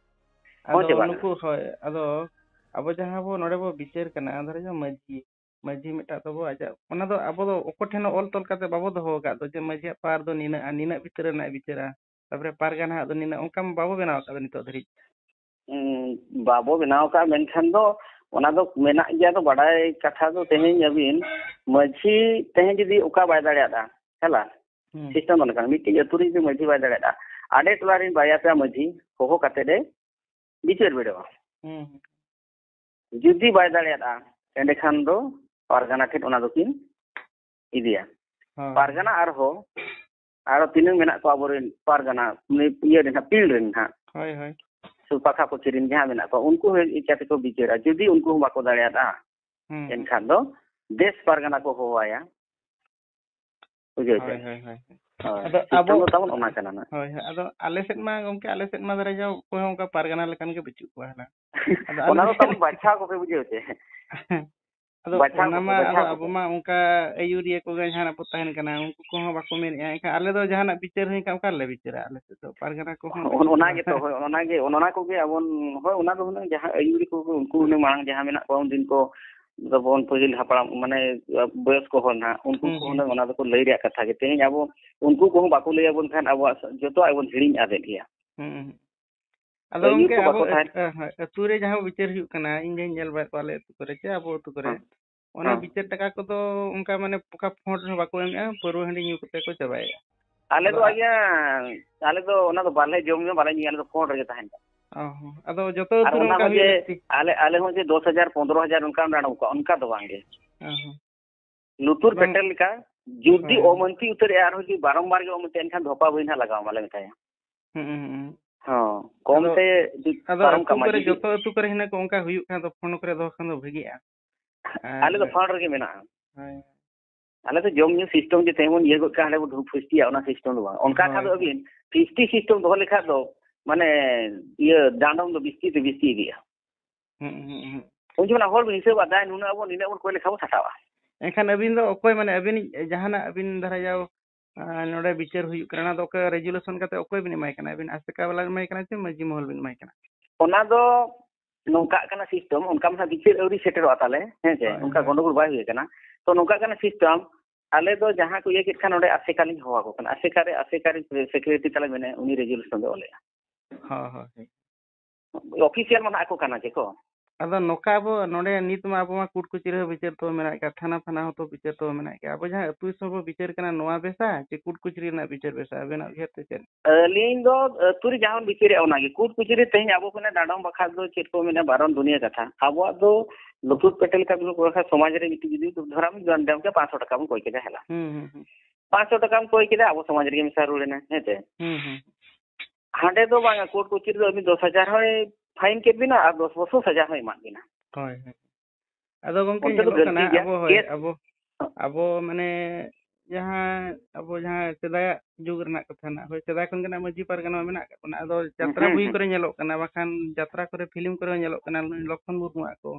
ᱦᱳᱭ ᱟᱫᱚ ᱥᱮ ᱵᱟᱝ? ᱱᱩᱠᱩ, ᱦᱳᱭ, ᱟᱫᱚ ᱟᱵᱚ ᱡᱟᱦᱟᱸ ᱵᱚ ᱱᱚᱰᱮ ᱵᱚ ᱵᱤᱪᱟᱹᱨ ᱠᱟᱱᱟ, ᱫᱷᱚᱨᱚ ᱡᱮ ᱢᱟᱹᱡᱷᱤ, ᱢᱟᱹᱡᱷᱤ ᱢᱤᱫᱴᱟᱜ ᱛᱟᱵᱚ, ᱟᱡᱟᱜ, ᱚᱱᱟ ᱫᱚ ᱟᱵᱚ ᱫᱚ ᱚᱠᱚᱭ ᱴᱷᱮᱱ ᱦᱚᱸ ᱚᱞ ᱛᱚᱞ ᱠᱟᱛᱮ ᱵᱟᱵᱚ ᱫᱚᱦᱚ ᱟᱠᱟᱫ ᱫᱚ, ᱡᱮ ᱢᱟᱹᱡᱷᱤᱭᱟᱜ power ᱫᱚ ᱱᱤᱱᱟᱹᱜᱼᱟ, ᱱᱤᱱᱟᱹᱜ ᱵᱷᱤᱛᱨᱤ ᱨᱮᱱᱟᱜ ᱵᱤᱪᱟᱹᱨᱟ, ᱛᱟᱨᱯᱚᱨᱮ ᱯᱟᱨᱜᱟᱱᱟ ᱦᱟᱜ ᱫᱚ ᱱᱤᱱᱟᱹᱜ, ᱚᱱᱠᱟ ᱢᱟ ᱵᱟᱵᱚ ᱵᱮᱱᱟᱣ ᱟᱠᱟᱫ ᱫᱚ ᱱᱤᱛᱚᱜ ᱫᱷᱟᱹᱨᱤᱡ᱾ ᱩᱸ, ᱵᱟᱵᱚ ᱵᱮᱱᱟᱣ ᱟᱠᱟᱫ, ᱢᱮᱱᱠᱷᱟᱱ ᱫᱚ ᱚᱱᱟ ᱫᱚ ᱢᱮᱱᱟᱜ ᱜᱮᱭᱟ᱾ ᱫᱚ ᱵᱟᱰᱟᱭ ᱠᱟᱛᱷᱟ ᱫᱚ ᱛᱮᱦᱮᱧ ᱟᱹᱵᱤᱱ ᱢᱟᱹᱡᱷᱤ ᱛᱮᱦᱮᱧ ᱡᱩᱫᱤ ᱚᱠᱟ ᱵᱟᱭ ᱫᱟᱲᱮᱭᱟᱜᱼᱟ, ᱦᱮᱸ ᱞᱟ? ᱦᱩᱸ᱾ System ᱫᱚ ᱱᱚᱝᱠᱟᱱᱟ, ᱢᱤᱫᱴᱤᱡ ᱟᱹᱛᱩ ᱨᱮ ᱡᱩᱫᱤ ᱢᱟᱹᱡᱷᱤ ᱵᱟᱭ ᱫᱟᱲᱮᱭᱟᱜᱼᱟ, ᱟᱰᱮ ᱴᱚᱞᱟ ᱨᱮᱱ ᱵᱟᱨᱭᱟ ᱯᱮᱭᱟ ᱢᱟᱹᱡᱷᱤ ᱦᱚᱦᱚ ᱠᱟᱛᱮ ᱮ ᱵᱤᱪᱟᱹᱨ ᱵᱤᱰᱟᱹᱣᱟ᱾ ᱦᱩᱸ, ᱦᱩᱸ᱾ ᱡᱩᱫᱤ ᱵᱟᱭ ᱫᱟᱲᱮᱭᱟᱜᱼᱟ, ᱮᱸᱰᱮᱠᱷᱟᱱ ᱫᱚ ᱯᱟᱨᱜᱟᱱᱟ ᱴᱷᱮᱱ ᱚᱱᱟ ᱫᱚᱠᱤᱱ ᱤᱫᱤᱭᱟ᱾ ᱦᱳᱭ᱾ ᱯᱟᱨᱜᱟᱱᱟ ᱟᱨᱦᱚᱸ, ᱟᱨᱦᱚᱸ ᱛᱤᱱᱟᱹᱝ ᱢᱮᱱᱟᱜ ᱠᱚᱣᱟ ᱟᱵᱚᱨᱮᱱ ᱯᱟᱨᱜᱟᱱᱟ, ᱩᱱᱤ ᱤᱭᱟᱹ ᱨᱮᱱ ᱦᱟᱸᱜ, ᱯᱤᱲ ᱨᱮᱱ ᱦᱟᱸᱜ᱾ ᱦᱳᱭ, ᱦᱳᱭ᱾ ᱥᱩ ᱯᱟᱠᱷᱟ ᱯᱟᱹᱠᱷᱤ ᱨᱮᱱ ᱡᱟᱦᱟᱸ ᱢᱮᱱᱟᱜ ᱠᱚᱣᱟ, ᱩᱱᱠᱩ ᱦᱚᱸ ᱦᱮᱡ ᱠᱟᱛᱮ ᱠᱚ ᱵᱤᱪᱟᱹᱨᱟ᱾ ᱡᱩᱫᱤ ᱩᱱᱠᱩ ᱦᱚᱸ ᱵᱟᱠᱚ ᱫᱟᱲᱮᱭᱟᱫᱟ, ᱦᱩᱸ, ᱦᱩᱸ᱾ ᱮᱱᱠᱷᱟᱱ ᱫᱚ ᱫᱮᱥ ᱯᱟᱨᱜᱟᱱᱟ ᱠᱚ ᱦᱚᱦᱚᱣᱟᱭᱟ᱾ ᱵᱩᱡᱷᱟᱹᱣ ᱦᱳᱭ, ᱪᱮ? ᱦᱳᱭ, ᱦᱳᱭ᱾ ᱦᱳᱭ, ᱟᱫᱚ system ᱟᱵᱚ ᱫᱚ ᱛᱟᱵᱚᱱ ᱚᱱᱟ ᱠᱟᱱᱟ ᱱᱟᱜ᱾ ᱦᱳᱭ, ᱦᱳᱭ᱾ ᱟᱫᱚ ᱟᱞᱮ ᱥᱮᱫ ᱢᱟ ᱜᱚᱢᱠᱮ, ᱟᱞᱮ ᱥᱮᱫ ᱢᱟ ᱫᱷᱟᱨᱟ ᱡᱟ ᱚᱠᱚᱭ ᱦᱚᱸ ᱚᱱᱠᱟ ᱯᱟᱨᱜᱟᱱᱟ ᱞᱮᱠᱟᱱ ᱜᱮ ᱵᱟᱹᱪᱩᱜ ᱠᱚᱣᱟ ᱦᱟᱸᱜ᱾ ᱟᱫᱚ ᱟᱞᱮ ᱚᱱᱟ ᱫᱚ ᱥᱮᱫ ᱛᱟᱵᱚᱱ ᱵᱟᱪᱷᱟᱣ ᱠᱚᱯᱮ, ᱵᱩᱡᱷᱟᱹᱣ ᱪᱮ? ᱟᱫᱚ ᱵᱟᱪᱷᱟᱣ ᱚᱱᱟ ᱠᱚᱯᱮ, ᱢᱟ, ᱟᱫᱚ ᱵᱟᱪᱷᱟᱣ ᱟᱵᱚ ᱠᱚᱯᱮ᱾ ᱢᱟ ᱚᱱᱠᱟ ᱟᱹᱭᱩᱨᱤᱭᱟᱹ ᱠᱚᱜᱮ ᱡᱟᱦᱟᱱᱟᱜ ᱵᱚ ᱛᱟᱦᱮᱱ ᱠᱟᱱᱟ, ᱩᱱᱠᱩ ᱠᱚᱦᱚᱸ ᱵᱟᱠᱚ ᱢᱮᱱᱮᱫᱼᱟ᱾ ᱮᱱᱠᱷᱟᱱ ᱟᱞᱮ ᱫᱚ ᱡᱟᱦᱟᱱᱟᱜ ᱵᱤᱪᱟᱹᱨ ᱦᱩᱭ ᱮᱱᱠᱷᱟᱱ ᱚᱠᱟ ᱨᱮᱞᱮ ᱵᱤᱪᱟᱹᱨᱟ? ᱟᱞᱮ ᱥᱮᱫ ᱫᱚ ᱯᱟᱨᱜᱟᱱᱟ ᱠᱚᱦᱚᱸ ᱚᱱ-, ᱵᱟᱹᱪᱩᱜ ᱚᱱᱟ ᱠᱚᱣᱟ᱾ ᱜᱮᱛᱚ, ᱦᱳᱭ, ᱚᱱᱟ ᱜᱮ, ᱚᱱᱟ ᱠᱚᱜᱮ ᱟᱵᱚᱱ, ᱦᱳᱭ, ᱚᱱᱟ ᱫᱚ ᱦᱩᱱᱟᱹᱝ ᱡᱟᱦᱟᱸ ᱟᱹᱭᱩᱨᱤᱭᱟᱹ ᱠᱚ, ᱩᱱᱠᱩ ᱦᱩᱱᱟᱹᱝ ᱢᱟᱲᱟᱝ ᱡᱟᱦᱟᱸ ᱢᱮᱱᱟᱜ ᱠᱚᱣᱟ, ᱩᱱᱫᱤᱱ ᱠᱚ ᱛᱟᱵᱚᱱ ᱯᱟᱹᱦᱤᱞ ᱦᱟᱯᱲᱟᱢ, ᱢᱟᱱᱮ, ᱵᱚᱭᱚᱥᱠᱚ ᱦᱚᱲ ᱱᱟᱦᱟᱜ, ᱩᱱᱠᱩ ᱦᱩᱸ, ᱠᱚ ᱦᱩᱸ᱾ ᱦᱩᱱᱟᱹᱝ ᱚᱱᱟ ᱫᱚᱠᱚ ᱞᱟᱹᱭ ᱨᱮᱭᱟᱜ ᱠᱟᱛᱷᱟ ᱜᱮ᱾ ᱛᱮᱦᱮᱧ ᱟᱵᱚ ᱩᱱᱠᱩ ᱠᱚᱦᱚᱸ ᱵᱟᱠᱚ ᱞᱟᱹᱭ ᱟᱵᱚᱱ ᱠᱷᱟᱱ ᱟᱵᱚᱣᱟᱜ ᱡᱚᱛᱚᱣᱟᱜ ᱵᱚᱱ ᱦᱤᱲᱤᱧ ᱟᱫᱮᱜ ᱜᱮᱭᱟ᱾ ᱦᱩᱸ, ᱦᱩᱸ᱾ ᱟᱫᱚ ᱟᱹᱭᱩᱨ ᱜᱚᱢᱠᱮ, ᱠᱚ ᱟᱵᱚ ᱵᱟᱠᱚ ᱟᱹᱛ-, ᱛᱟᱦᱮᱱ᱾ ᱟ, ᱦᱳᱭ, ᱟᱹᱛᱩ ᱨᱮ ᱡᱟᱦᱟᱸ ᱵᱤᱪᱟᱹᱨ ᱦᱩᱭᱩᱜ ᱠᱟᱱᱟ, ᱤᱧ ᱡᱟᱦᱟᱸᱧ ᱧᱮᱞ ᱵᱟᱲᱟᱭᱮᱫ ᱠᱚᱣᱟ ᱟᱞᱮ ᱟᱹᱛᱩ ᱠᱚᱨᱮ ᱪᱮ ᱟᱵᱚ ᱟᱹᱛᱩ ᱠᱚᱨᱮ, ᱦᱮᱸ᱾ ᱚᱱᱟ ᱦᱮᱸ᱾ ᱵᱤᱪᱟᱹᱨ ᱴᱟᱠᱟ ᱠᱚᱫᱚ ᱚᱱᱠᱟ ᱢᱟᱱᱮ ᱚᱠᱟ fund ᱨᱮᱦᱚᱸ ᱵᱟᱠᱚ ᱮᱢᱮᱜᱼᱟ, ᱯᱟᱹᱨᱣᱟᱹ ᱦᱟᱺᱰᱤ ᱧᱩ ᱠᱟᱛᱮ ᱠᱚ ᱪᱟᱵᱟᱭᱮᱜᱼᱟ᱾ ᱟᱞᱮ ᱟᱫᱚ ᱫᱚ ᱟ- ᱟᱭᱟ, ᱟᱞᱮ ᱫᱚ ᱚᱱᱟ ᱫᱚ ᱵᱟᱞᱮ ᱡᱚᱢ ᱧᱩ, ᱵᱟᱞᱮ ᱧᱩᱭᱟ, ᱟᱞᱮ ᱫᱚ fund ᱨᱮᱜᱮ ᱛᱟᱦᱮᱱ ᱠᱟᱱᱟ᱾ ᱚ ᱦᱚᱸ᱾ ᱟᱫᱚ ᱡᱚᱛᱚ ᱟᱨ ᱟᱹᱛᱩ ᱨᱮ ᱚᱱᱟ ᱚᱱᱠᱟ ᱦᱚᱸ ᱦᱩᱭᱩᱜ ᱡᱮ ᱞᱟᱹᱠᱛᱤ᱾ ᱟᱞᱮ, ᱟᱞᱮ ᱦᱚᱸ ᱡᱮ ᱫᱚᱥ ᱦᱟᱡᱟᱨ, ᱯᱚᱱᱫᱽᱨᱚ ᱦᱟᱡᱟᱨ ᱚᱱᱠᱟ ᱞᱮ ᱩᱰᱩᱠ ᱠᱚᱣᱟ, ᱚᱱᱠᱟ ᱫᱚ ᱵᱟᱝ ᱜᱮ᱾ ᱚ ᱦᱚᱸ᱾ ᱞᱩᱛᱩᱨ ᱵᱟᱝ᱾ ᱯᱮᱴᱮᱨ ᱞᱮᱠᱟ, ᱡᱩᱫᱤ ᱦᱳᱭ᱾ ᱚᱢᱟᱱᱛᱤ ᱩᱛᱟᱹᱨᱮᱜᱼᱟ, ᱟᱨᱦᱚᱸ ᱡᱩᱫᱤ ᱵᱟᱨᱚᱢᱵᱟᱨ ᱜᱮ ᱚᱢᱟᱱᱛᱤ, ᱮᱱᱠᱷᱟᱱ ᱫᱷᱚᱯᱟ ᱵᱟᱹᱭ ᱱᱟᱦᱟᱜ ᱞᱟᱜᱟᱣ ᱟᱢᱟ, ᱞᱮ ᱢᱮᱛᱟᱭᱟ᱾ ᱦᱩᱸ, ᱦᱩᱸ, ᱦᱩᱸ᱾ ᱦᱚᱸ, ᱠᱚᱢ ᱟᱫᱚ, ᱛᱮ ᱡᱩᱫᱤ ᱟᱫᱚ ᱯᱟᱨᱚᱢ ᱟᱹᱛᱩ ᱠᱟᱜ ᱢᱟ, ᱠᱚᱨᱮ ᱡᱩᱫᱤ ᱡᱚᱛᱚ ᱟᱹᱛᱩ ᱠᱚᱨᱮ ᱦᱮᱱᱟᱜ ᱠᱚ, ᱚᱱᱠᱟ ᱦᱩᱭᱩᱜ ᱠᱷᱟᱱ ᱫᱚ fund ᱠᱚᱨᱮ ᱫᱚᱦᱚ ᱠᱷᱟᱱ ᱫᱚ ᱵᱷᱟᱹᱜᱤᱜᱼᱟ᱾ ᱟᱨ ᱟᱞᱮ ᱫᱚ fund ᱨᱮᱜᱮ ᱢᱮᱱᱟᱜᱼᱟ᱾ ᱦᱳᱭ᱾ ᱟᱞᱮ ᱫᱚ ᱡᱚᱢ ᱧᱩ system ᱡᱮ ᱛᱮᱦᱮᱧ ᱵᱚᱱ ᱤᱭᱟᱹ ᱜᱚᱫ ᱠᱟᱜᱼᱟ, ᱦᱟᱸᱰᱮ ᱵᱚᱱ ᱫᱷᱩᱯ ᱯᱷᱤᱥᱴᱤᱭᱟ, ᱚᱱᱟ system ᱫᱚ ᱵᱟᱝ᱾ ᱚᱱᱠᱟ ᱠᱷᱟᱱ ᱦᱳᱭ, ᱫᱚ ᱦᱳᱭ᱾ ᱟᱹᱵᱤᱱ fifty system ᱫᱚᱦᱚ ᱞᱮᱠᱷᱟᱱ ᱫᱚ, ᱢᱟᱱᱮ, ᱤᱭᱟᱹ, ᱰᱟᱸᱰᱚᱢ ᱫᱚ ᱵᱤᱥᱛᱤ ᱛᱮ ᱵᱤᱥᱛᱤ ᱤᱫᱤᱜᱼᱟ᱾ ᱦᱩᱸ, ᱦᱩᱸ, ᱦᱩᱸ᱾ ᱩᱱ ᱡᱚᱠᱷᱚᱱ ᱦᱚᱲ ᱵᱤᱱ ᱦᱤᱥᱟᱹᱵᱟ, ᱫᱟᱭ ᱱᱩᱱᱟᱹᱜ ᱟᱵᱚ, ᱱᱤᱱᱟᱹᱜ ᱵᱚᱱ ᱠᱚᱭ ᱞᱮᱠᱷᱟᱱ ᱵᱚᱱ ᱥᱟᱴᱟᱣᱟ᱾ ᱮᱱᱠᱷᱟᱱ ᱟᱹᱵᱤᱱ ᱫᱚ ᱚᱠᱚᱭ, ᱢᱟᱱᱮ, ᱟᱹᱵᱤᱱᱤᱡ ᱡᱟᱦᱟᱱᱟᱜ ᱟᱹᱵᱤᱱ ᱫᱷᱟᱨᱟ ᱡᱟᱣ, ᱟᱸ, ᱱᱚᱰᱮ ᱵᱤᱪᱟᱹᱨ ᱦᱩᱭᱩᱜ ᱠᱟᱱᱟ, ᱚᱱᱟ ᱫᱚ ᱚᱠᱚᱭ resolution ᱠᱟᱛᱮ ᱚᱠᱚᱭ ᱵᱤᱱ ᱮᱢᱟᱭ ᱠᱟᱱᱟ? ᱟᱹᱵᱤᱱ ᱟᱥᱮᱠᱟ ᱵᱟᱞᱟ ᱵᱤᱱ ᱮᱢᱟᱭ ᱠᱟᱱᱟ ᱪᱮ ᱢᱟᱹᱡᱷᱤ ᱢᱚᱦᱚᱞ ᱵᱤᱱ ᱮᱢᱟᱭ ᱠᱟᱱᱟ? ᱚᱱᱟ ᱫᱚ ᱱᱚᱝᱠᱟᱜ ᱠᱟᱱᱟ system, ᱚᱱᱠᱟ ᱢᱟ ᱱᱟᱦᱟᱜ ᱵᱤᱪᱟᱹᱨ ᱟᱹᱣᱨᱤ ᱥᱮᱴᱮᱨᱚᱜᱼᱟ ᱛᱟᱞᱮ, ᱦᱮᱸ ᱪᱮ? ᱦᱳᱭ, ᱚᱱᱠᱟ ᱦᱳᱭ᱾ ᱜᱚᱱᱰᱚᱜᱳᱞ ᱵᱟᱭ ᱦᱩᱭ ᱟᱠᱟᱱᱟ᱾ ᱛᱚ, ᱱᱚᱝᱠᱟᱜ ᱠᱟᱱᱟ system, ᱟᱞᱮ ᱫᱚ ᱡᱟᱦᱟᱸ ᱠᱚ ᱤᱭᱟᱹ ᱠᱮᱫ ᱠᱷᱟᱱ, ᱚᱸᱰᱮ ᱟᱥᱮᱠᱟ ᱞᱤᱧ ᱦᱚᱦᱚ ᱟᱠᱚ ᱠᱟᱱᱟ᱾ ᱟᱥᱮᱠᱟ ᱨᱮ, ᱟᱥᱮᱠᱟ ᱨᱮ secretary ᱛᱟᱞᱮ ᱢᱮᱱᱟᱭᱟ, ᱩᱱᱤ resolution ᱫᱚ ᱚᱞᱮᱜᱼᱟ᱾ ᱦᱳᱭ, ᱦᱳᱭ, ᱦᱳᱭ᱾ Official ᱢᱟ ᱱᱟᱦᱟᱜ ᱟᱠᱚ ᱠᱟᱱᱟ ᱪᱮ ᱠᱚ᱾ ᱟᱫᱚ ᱱᱚᱝᱠᱟ ᱟᱵᱚ ᱱᱚᱰᱮ ᱱᱤᱛ ᱢᱟ ᱟᱵᱚ ᱢᱟ ᱠᱳᱨᱴ ᱠᱚᱪᱟᱹᱨᱤ ᱦᱚᱸ ᱵᱤᱪᱟᱹᱨ ᱛᱚ ᱢᱮᱱᱟᱜ ᱜᱮᱭᱟ, ᱛᱷᱟᱱᱟ ᱯᱷᱟᱱᱟ ᱦᱚᱸᱛᱚ ᱵᱤᱪᱟᱹᱨ ᱛᱚ ᱢᱮᱱᱟᱜ ᱜᱮᱭᱟ᱾ ᱟᱵᱚ ᱡᱟᱦᱟᱸ ᱟᱹᱛᱩ ᱫᱤᱥᱚᱢ ᱵᱚ ᱵᱤᱪᱟᱹᱨ ᱠᱟᱱᱟ, ᱱᱚᱣᱟ ᱵᱮᱥᱟ ᱪᱮ ᱠᱳᱨᱴ ᱠᱚᱪᱟᱹᱨᱤ ᱨᱮᱱᱟᱜ ᱵᱤᱪᱟᱹᱨ ᱵᱮᱥᱟ? ᱟᱵᱮᱱᱟᱜ ᱩᱭᱦᱟᱹᱨ ᱛᱮ ᱪᱮᱫ? ᱟᱹᱞᱤᱧ ᱫᱚ ᱟᱹᱛᱩ ᱨᱮ ᱡᱟᱦᱟᱸ ᱵᱚᱱ ᱵᱤᱪᱟᱹᱨᱮᱜᱼᱟ, ᱚᱱᱟᱜᱮ᱾ ᱠᱳᱨᱴ ᱠᱚᱪᱟᱹᱨᱤ ᱛᱮᱦᱮᱧ ᱟᱵᱚ ᱠᱚ ᱢᱮᱱᱟ ᱰᱟᱸᱰᱚᱢ ᱵᱟᱠᱷᱟᱡ ᱫᱚ ᱪᱮᱫ ᱠᱚ ᱢᱮᱱᱟ, ᱵᱟᱨᱚᱱ ᱫᱩᱱᱤᱭᱟᱹ ᱠᱟᱛᱷᱟ᱾ ᱟᱵᱚᱣᱟᱜ ᱫᱚ ᱞᱩᱛᱩᱨ ᱯᱮᱴᱮ ᱞᱮᱠᱟ ᱫᱩᱲᱩᱵ ᱞᱮᱠᱷᱟᱱ ᱥᱚᱢᱟᱡᱽ ᱨᱮ ᱢᱤᱫᱴᱤᱡ ᱡᱩᱫᱤ ᱫᱷᱚᱨᱟᱢ ᱡᱚᱱ ᱰᱟᱸᱰᱚᱢ ᱠᱮᱫᱟ, ᱯᱟᱸᱪᱥᱚ ᱴᱟᱠᱟ ᱵᱚᱱ ᱠᱚᱭ ᱠᱮᱫᱟ, ᱦᱮᱞᱟ᱾ ᱦᱩᱸ, ᱦᱩᱸ, ᱦᱩᱸ᱾ ᱯᱟᱸᱪᱥᱚ ᱴᱟᱠᱟᱢ ᱠᱚᱭ ᱠᱮᱫᱟ, ᱟᱵᱚ ᱥᱚᱢᱟᱡᱽ ᱨᱮᱜᱮ ᱢᱮᱥᱟ ᱨᱩᱣᱟᱹᱲ ᱮᱱᱟ, ᱦᱮᱸ ᱪᱮ? ᱦᱩᱸ, ᱦᱩᱸ᱾ ᱦᱟᱸᱰᱮ ᱫᱚ ᱵᱟᱝᱟ, ᱠᱳᱨᱴ ᱠᱚᱪᱟᱹᱨᱤ ᱫᱚ ᱩᱱᱤ ᱫᱚᱥ ᱦᱟᱡᱟᱨ ᱦᱚᱸᱭ fine ᱠᱮᱫ ᱵᱤᱱᱟ ᱟᱨ ᱫᱚᱥ ᱵᱚᱪᱷᱚᱨ ᱥᱟᱡᱟ ᱦᱚᱸᱭ ᱮᱢᱟᱫ ᱵᱤᱱᱟ᱾ ᱦᱳᱭ, ᱦᱳᱭ᱾ ᱟᱫᱚ ᱜᱚᱢᱠᱮ, ᱚᱱᱛᱮ ᱫᱚ ᱧᱮᱞᱚᱜ ᱜᱟᱹᱞᱛᱤ ᱠᱟᱱᱟ, ᱜᱮᱭᱟ᱾ ᱟᱵᱚ, ᱦᱳᱭ, ᱠᱮᱥ ᱟᱵᱚ, ᱟᱵᱚ ᱢᱟᱱᱮ ᱡᱟᱦᱟᱸ ᱟᱵᱚ ᱡᱟᱦᱟᱸ ᱥᱮᱫᱟᱭᱟᱜ ᱡᱩᱜᱽ ᱨᱮᱱᱟᱜ ᱠᱟᱛᱷᱟ ᱱᱟᱜ, ᱦᱳᱭ, ᱥᱮᱫᱟᱭ ᱠᱷᱚᱱ ᱜᱮ ᱱᱟᱜ ᱢᱟᱹᱡᱷᱤ ᱯᱟᱨᱜᱟᱱᱟ ᱢᱟ ᱢᱮᱱᱟᱜ ᱟᱠᱟᱫ ᱵᱚᱱᱟ᱾ ᱟᱫᱚ ᱡᱟᱛᱨᱟ ᱦᱩᱸ, ᱵᱳᱭ ᱦᱩᱸ᱾ ᱠᱚᱨᱮ ᱧᱮᱞᱚᱜ ᱠᱟᱱᱟ, ᱵᱟᱠᱷᱟᱱ ᱡᱟᱛᱨᱟ ᱠᱚᱨᱮ, ᱯᱷᱤᱞᱢ ᱠᱚᱨᱮ ᱦᱚᱸ ᱧᱮᱞᱚᱜ ᱠᱟᱱᱟ, ᱱᱩᱭ ᱞᱚᱠᱠᱷᱚᱱ ᱢᱩᱨᱢᱩᱣᱟᱜ ᱠᱚ᱾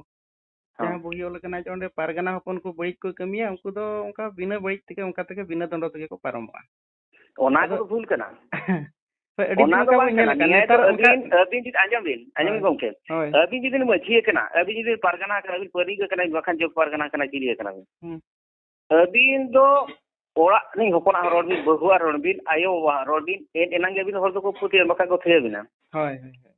ᱦᱮᱸ᱾ ᱡᱟᱦᱟᱸ ᱵᱳᱭ ᱚᱞ ᱠᱟᱱᱟ, ᱡᱮ ᱚᱸᱰᱮ ᱯᱟᱨᱜᱟᱱᱟ ᱦᱚᱯᱚᱱ ᱠᱚ ᱵᱟᱹᱲᱤᱡ ᱠᱚ ᱠᱟᱹᱢᱤᱭᱟ, ᱩᱱᱠᱩ ᱫᱚ ᱚᱱᱠᱟ ᱵᱤᱱᱟᱹ ᱵᱟᱹᱲᱤᱡ ᱛᱮᱜᱮ, ᱚᱱᱠᱟ ᱛᱮᱜᱮ ᱵᱤᱱᱟᱹ ᱫᱚᱱᱰᱚ ᱛᱮᱜᱮ ᱠᱚ ᱯᱟᱨᱚᱢᱚᱜᱼᱟ᱾ ᱚᱱᱟ ᱟᱫᱚ ᱠᱚᱫᱚ ᱵᱷᱩᱞ ᱠᱟᱱᱟ᱾ ᱦᱳᱭ, ᱟᱹᱰᱤ ᱚᱱᱟ ᱫᱤᱱ ᱫᱚ ᱚᱱᱠᱟ ᱵᱟᱝ ᱵᱚᱱ ᱧᱮᱞ ᱠᱟᱱᱟ᱾ ᱠᱟᱜ᱾ ᱱᱮᱛᱟᱨ ᱱᱮᱛᱟᱨ ᱚᱱᱠᱟ ᱟᱹᱵᱤᱱ, ᱟᱹᱵᱤᱱ ᱡᱩᱫᱤ, ᱟᱸᱡᱚᱢ ᱵᱤᱱ, ᱟᱸᱡᱚᱢ ᱵᱤᱱ ᱦᱳᱭ᱾ ᱜᱚᱢᱠᱮ᱾ ᱦᱳᱭ᱾ ᱟᱹᱵᱤᱱ ᱡᱩᱫᱤ ᱵᱤᱱ ᱢᱟᱹᱡᱷᱤ ᱟᱠᱟᱱᱟ, ᱟᱹᱵᱤᱱ ᱡᱩᱫᱤ ᱵᱤᱱ ᱯᱟᱨᱜᱟᱱᱟ ᱟᱠᱟᱱᱟ, ᱟᱹᱵᱤᱱ ᱯᱟᱹᱨᱤ ᱟᱠᱟᱱᱟ, ᱵᱟᱠᱷᱟᱱ ᱡᱚᱜᱽ ᱯᱟᱨᱜᱟᱱᱟ ᱟᱠᱟᱱᱟ, ᱪᱤᱞᱤ ᱟᱠᱟᱱᱟ ᱵᱤᱱ? ᱦᱩᱸ᱾ ᱟᱹᱵᱤᱱ ᱫᱚ ᱚᱲᱟᱜ ᱨᱤᱱ ᱦᱚᱯᱚᱱᱟᱜ ᱦᱚᱸ ᱨᱚᱲ ᱵᱤᱱ, ᱵᱟᱹᱦᱩᱣᱟᱜ ᱨᱚᱲ ᱵᱤᱱ, ᱟᱭᱳ ᱵᱟᱵᱟᱣᱟᱜ ᱨᱚᱲ ᱵᱤᱱ, ᱮᱱ ᱮᱱᱟᱝ ᱜᱮ ᱟᱹᱵᱤᱱ ᱦᱚᱲ ᱫᱚᱠᱚ ᱯᱟᱹᱛᱭᱟᱹᱣ, ᱵᱟᱠᱷᱟᱱ ᱠᱚ ᱛᱷᱤᱭᱟᱹ ᱵᱤᱱᱟ᱾ ᱦᱳᱭ, ᱦᱳᱭ, ᱦᱳᱭ᱾